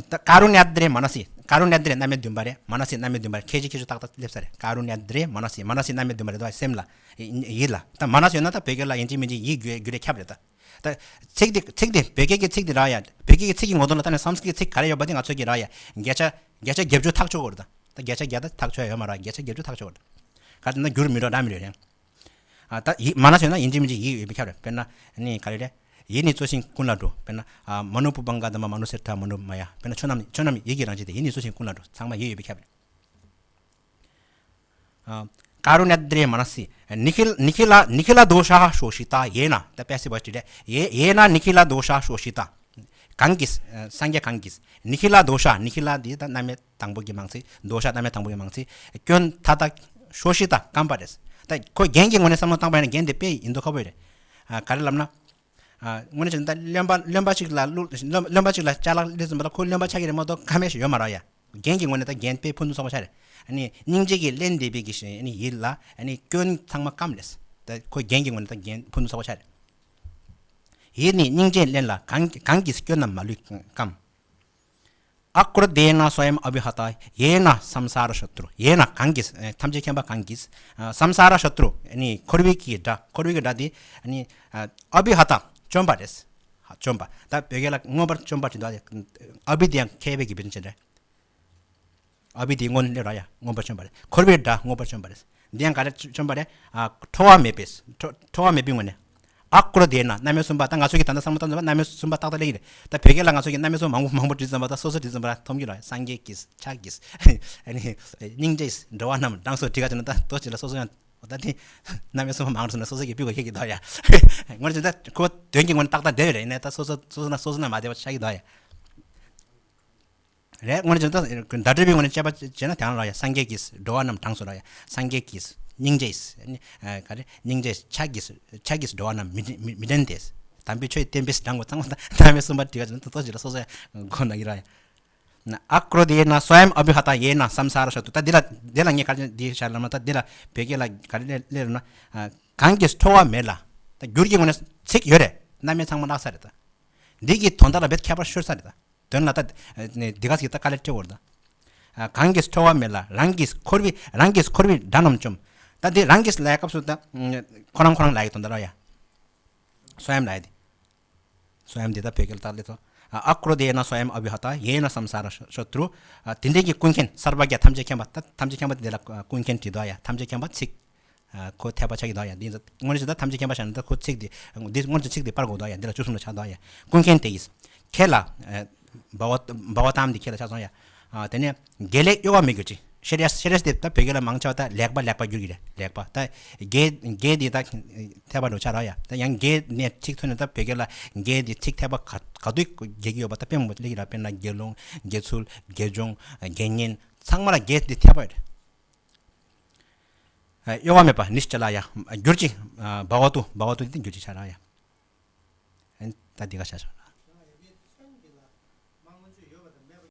ཀ་རུ་ཎྱ་དྲེ་མ་ན་སི། ཀ་རུ་ཎྱ་དྲེ་རྣམ་དབྱེ་བདུན་པ་རེད། མ་ན་སི་རྣམ་དབྱེ་བདུན་པ་རེད། ཁྱད་ཆོས་ཁྱད་ཆོས་ཏག་ཏག་སླེབས་ས་རེད། ཀ་རུ་ཎྱ་དྲེ་མ་ན་སི། མ་ན་སི་རྣམ་དབྱེ་བདུན་པ་རེད་དོ་སེམས་ལ། ཡིད་ལ། ད་མ་ན་སི་ཡོད་ན་ད་བོད་སྐད་ལ་ཡིན་གཅིག་མིན་གཅིག་ཡིད་བསྒྱུར་བསྒྱུར་རེ་ཁྱབ་རེད་ད། ད་ཚིག་འདི་ཚིག་འདི་བོད་སྐད་ཀྱི་ཚིག་འདི་རག་ཡ། བོད་སྐད་ཀྱི་ཚིག་གི་ངོ་དོན་ལ་ད་ནི་སཾ་སྐྲྀཏ་ཚིག་ག་རེ་ཡོད་པ་འདི་ང་ཚོས་ཀྱི་རག་ཡ། བརྒྱ་ཆ་བརྒྱ་ཆ་བརྒྱད་ཅུ་ཐག་ཆོད་དགོས་རེད་ད། ད་བརྒྱ་ཆ་བརྒྱ་ད་ཐག་ཆོད་ཡ་ཡོད་མ་རེད། བརྒྱ་ཆ་བརྒྱད་ཅུ་ཐག་ཆོད་དགོས་རེད། ག་དེ་ན་བསྒྱུར་མི་འགྲོ་འདྲ་མི་འགྲོ་རེད། ཨ་ད་ཡིད་མ་ན་སི་ཡོད་ན་ཡིན་གཅིག་མིན་གཅིག་ཡིད་ཡོད་པའི་ཁྱབ་རེད། དཔེར་ན་ནི་ག་རེ་རེད། ཡིད་ནི་གཙོ་ཞིང་ཀུན་ལ་འགྲོ། དཔེར་ན་ཨ་མ་ནུ་པུ་པང་ག་དྷ་མ་མ་ནུ་སེ་ཐ་མ་ནུ་མ་ཡ། དཔེར་ན་ཆོས་རྣམས་ཆོས་རྣམས་ཡིད་ཀྱི་རང་བཞིན་ཏེ། ཡིད་ནི་གཙོ་ཞིང་ཀུན་ལ་འགྲོ། ཚང་མ་ཡིད་ཡོད་པའི་ཁྱབ་རེད། ཨ་ཀ་རུ་ཎྱ་དྲེ་མ་ན་སི། ནི་ཁི་ལ་ནི་ཁི་ལ་ནི་ཁི་ལ་དོ་ཤ་ཤོ་ཤི་ཏ། ཡེ་ན། ད་པེ་སིབ་བོ་ཡིསི་རེད། ཡེ་ཡེ་ན་ནི་ཁི་ལ་དོ་ཤ་ཤོ་ཤི་ཏ། གང་གིས། ཨ་སངས་རྒྱས་གང་གིས། ནི་ཁི་ལ་དོ་ཤ། ནི་ཁི་ལ་འདི་ད་རྣམ་དབྱེ་དང་པོ་གི་མིང་ཚིག་དོ་ཤ་རྣམ་དབྱེ་དང་པོ་གི་མིང་ཚིག་སྐྱོན་མཐའ་དག་ཤོ་ཤི་ཏ་སྐམ་པ་རེད། ད་ཁོ་རྒྱན་གྱི་ངོས་ནས་བསམ་བློ་བཏང་པ་ཡིན་ན་རྒྱན་དེ་དཔེ་ཡིན་མདོག་ཁ་པོ་རེད། ཨ་ག་རེ་ལབ་ན། ཨ་དངོས་གནས་བྱས་ན་ད་བློན་པ་བློན་པ་ཞིག་ལ་བློན་བློན་པ་ཞིག་ལ་ཅ་ལག་སླེབས་ཟིན་པ་ལ་ཁོ་བློན་པ་ཆགས་ཀྱི་རེད་མ་གཏོགས་ཁ་མེད་ཞིག་ཡོད་མ་རེད་ཡ། རྒྱན་གྱི་ངོས་ནས་ད་རྒྱན་དཔེ་ཕུན་སུམ་ཚོགས་པ་ཆགས་རེད། ཨ་ནི་སྙིང་རྗེ་གིས་བརླན་བསྡད་པའི་གི་ཞིང་ཨ་ནི་ཡིད་ལ་ཨ་ནི་སྐྱོན་ཚང་མ་སྐམ་རེད། ད་ཁོ་རྒྱན་གྱི་ངོས་ནས་ད་རྒྱན་ཕུན་སུམ་ཚོགས་པ་ཆགས་རེད། ཡིད་ནི་སྙིང་རྗེས་བརླན་ལ་གང་གང་གིས་སྐྱོན་རྣམས་མ་ལུས་སྐམ། ཨ་ཀྲོ་དྷེ་ན་སྭ་ཡཾ་ཨ་བྷི་ཧ་ཏཱ། ཡེ་ན་སཾ་ས་ར་ཤ་ཏྲུ། ཡེ་ན་གང་གིས། ཨ་ཐམས་ཅད་མཁྱེན་པ་གང་གིས། ཨ་སཾ་ས་ར་ཤ་ཏྲུ། ཨ་ནི་འཁོར་བའི་གི་དགྲ། འཁོར་བའི་གི་དགྲ་དེ་ཨ་ནི་ཨ་ཨ་བྷི་ཧ་ཏཱ་བཅོམ་པ་རེད། བཅོམ་པ། ད་བོད་སྐད་ལ་མངོན་པར་བཅོམ་པ་དེ་འདུག་ཨ་བྷི་དེ་ཡང་མཁས་པའི་གི་དཔེ་ཅན་རེད། ཨ་བྷི་དེ་མངོན་ལས་ར་ཡ་མངོན་པར་བཅོམ་པ་རེད། འཁོར་བའི་དགྲ་མངོན་པར་བཅོམ་པ་རེད། འདི་ཡང་ག་རེ་བཅོམ་པ་རེད། ཨ་ཁྲོ་བ་མེད་པས། ཁྲོ་ཁྲོ་བ་མེད་པའི་ངོས་ནས། ཨ་ཀྲོ་དྷེ་ན། རྣམ་དབྱེ་གསུམ་པ། ད་ང་ཚོ་གི་ད་ལྟ་བསམ་བློ་བཏང་ཙམ་པ་རྣམ་དབྱེ་གསུམ་པ་ཏག་ཏག་ལེན་གྱི་རེད། ད་བོད་སྐད་ལ་ང་ཚོ་གི་རྣམ་དབྱེ་གསུམ་མང་པོ་མང་པོ་བྲིས་ཙམ་པ་ད་སོ་སོ་བྲིས་ཙམ་པ་མཐོང་གི་རེད། སངས་རྒྱས་ཀྱིས། ཕྱག་གིས། ཨ་ནི་སྙིང་རྗེས། འགྲོ་བ་རྣམས་གྲངས་སུ་བྲིས་ག་ཅིག་ན་ད་ལྟོ་ཅིག་ལ་སོ་སོ་ཡང་ད་དེ་རྣམ་དབྱེ་གསུམ་པ་མང་རུ་སོང་ན་སོ་སོ་གི་སྤུས་གོ་ཁེགས་ཀྱི་འདུག་ཡ། ངོ་ཅིག་ད་ཁོ་དོན་གྱི་ངོ་ནས་ཏག་ཏག་བསྡད་པ་རེད། ཡིན་ནའི་ད་སོ་སོ་སོ་སོ་ན་སོ་སོ་ན་མ་བསྡད་པ་ཆགས་ཀྱི་འདུག་ཡ། རེད། དངོས་གནས་བྱས་ན་ད་བརྡ་སྤྲོད་པའི་ངོས་ནས་དཔྱད་པ་བྱས་ན་དེ་རང་རེད་ཡ། སངས་རྒྱས་ཀྱིས། འགྲོ་བ་རྣམས་གྲངས་སུ་རེད་ཡ། སངས་རྒྱས་ཀྱིས། སྙིང་རྗེས། ཨ་ནི་ཨ་ག་རེ། སྙིང་རྗེས། ཕྱག་གིས། ཕྱག་གིས་འགྲོ་བ་རྣམས་མི་མི་མི་འདྲེན་ཏེ། དམ་པའི་ཆོས་བསྟན་པའི་གྲངས་ངོ་ཚང་མ་ད་རྣམ་དབྱེ་གསུམ་པ་བྲིས་པ་བྱས་ན་ཏོག་ཙམ་ཞིག་ལ་སོ་སོ་ཡང་མགོ་ན་གི་རེད་ཡ། ཨ་ཀྲོ་དྷེ་ན་སྭ་ཡཾ་ཨ་བྷི་ཧ་ཏཱ། ཡེ་ན་སཾ་ས་ར་ཤ་ཏྲུ། ད་འདི་ལ་འདི་ལ་ངས་ག་རེ་འདི་བྱ་ལབ་ན་ད་འདི་ལ་བོད་སྐད་ལ་ག་རེ་སླེབས་རེད་ན། ཨ་གང་གིས་ཁྲོ་བ་མེད་ལ། ད་འགྱུར་གྱི་ངོས་ནས་ཚིག་ཡོད་རེད། རྣམ་དབྱེ་ཚང་མ་བརླག་ས་རེད་ད། འདི་གི་དོན་དག་ལ་རྦད་ཁྱད་པར་ཤོར་ས་རེད་ད། དོན་ལ་ད་འདི་ག་ཟིག་ད་དཀའ་ལས་སྤྲད་འོར་ད། གང་གིས་ཁྲོ་བ་མེད་ལ་རང་གིས་འཁོར་བའི་རང་གིས་འཁོར་བའི་དགྲ་རྣམས་བཅོམ། ད་འདི་རང་གིས་ལ་ཡ་སྐབས་སུ་ད་ཁོ་རང་ཁོ་རང་ལ་ཡི་དོན་དག་ལ་ཡ། སོ་ཡམ་ལ་ཡ་དེ། སོ་ཡམ་འདི་ད་བོད་སྐད་ལ་ད་ལེ་ཐོ། ཨ་ཀྲོ་དེ་ན་སོ་ཡམ་ཨ་བི་ཧ་ད་ཡེ་ན་སམ་ས་ར་ཤོ་ཏྲུ། དེ་འདྲའི་གི་ཀུན་མཁྱེན་སརྦ་བྱ་ཐམས་ཅད་མཁྱེན་པ་ད་ཐམས་ཅད་མཁྱེན་པ་དེ་ལ་ཀུན་མཁྱེན་བྲིས་དོ་ཡ། ཐམས་ཅད་མཁྱེན་པ་ཚིག་ཁོ་འཐད་པ་ཆགས་ཀྱི་དོ་ཡ། འདི་ཚོ་དངོས་གནས་ད་ཐམས་ཅད་མཁྱེན་པ་ཤ་ན་ད་ཁོ་ཚིག་འདི་འདི་དངོས་གནས་ཚིག་འདི་པར་དགོས་དོ་ཡ། འདི་ལ་བཅུ་གསུམ་ལ་ཆགས་དོ་ཡ། ཀུན་མཁྱེན་དེ་ཡིས་ཁྱེད་ལ་བ་བ་བ་བ་དམ་འདི་ཁྱེད་ལ་ཆགས་སོང་ཡ། དེ་ནས་དགེ་ལེགས་གཡོ་བ་མེད་གྱུར་ཅིག་ཤེ་རེས་ཤེ་རེས་དེ་ད་བོད་སྐད་ལ་མང་ཆེ་བ་ད་ལེགས་པ་ལེགས་པ་འགྱུར་གྱི་རེད། ལེགས་པ་ད་དགེ་དགེ་འདི་ད་འཐད་པ་འགྲོ་ཆ་ར་ཡ། ད་ཡང་དགེ་ནས་ཚིག་ཐོན་ནས་ད་བོད་སྐད་ལ་དགེ་འདི་ཚིག་འཐད་པ་ག་ག་དུས་རྒྱག་གི་ཡོད་པ་ད་དཔེ་མང་པོ་སླེབས་ཀྱི་ར། དཔེར་ན་དགེ་སློང་དགེ་ཚུལ་དགེ་སྦྱོང་དགེ་བསྙེན་ཚང་མ་ལ་དགེ་འདི་འཐད་པ་ཡོད་རེད། གཡོ་བ་མེད་པ་ནི་ཤ་ལ་ཡ་འགྱུར་ཅིག་བ་བ་ཏུ་བ་བ་ཏུ་འདི་འགྱུར་ཅིག་ཆ་ར་ཡ། ད་འདི་ག་ཆ་ཆ།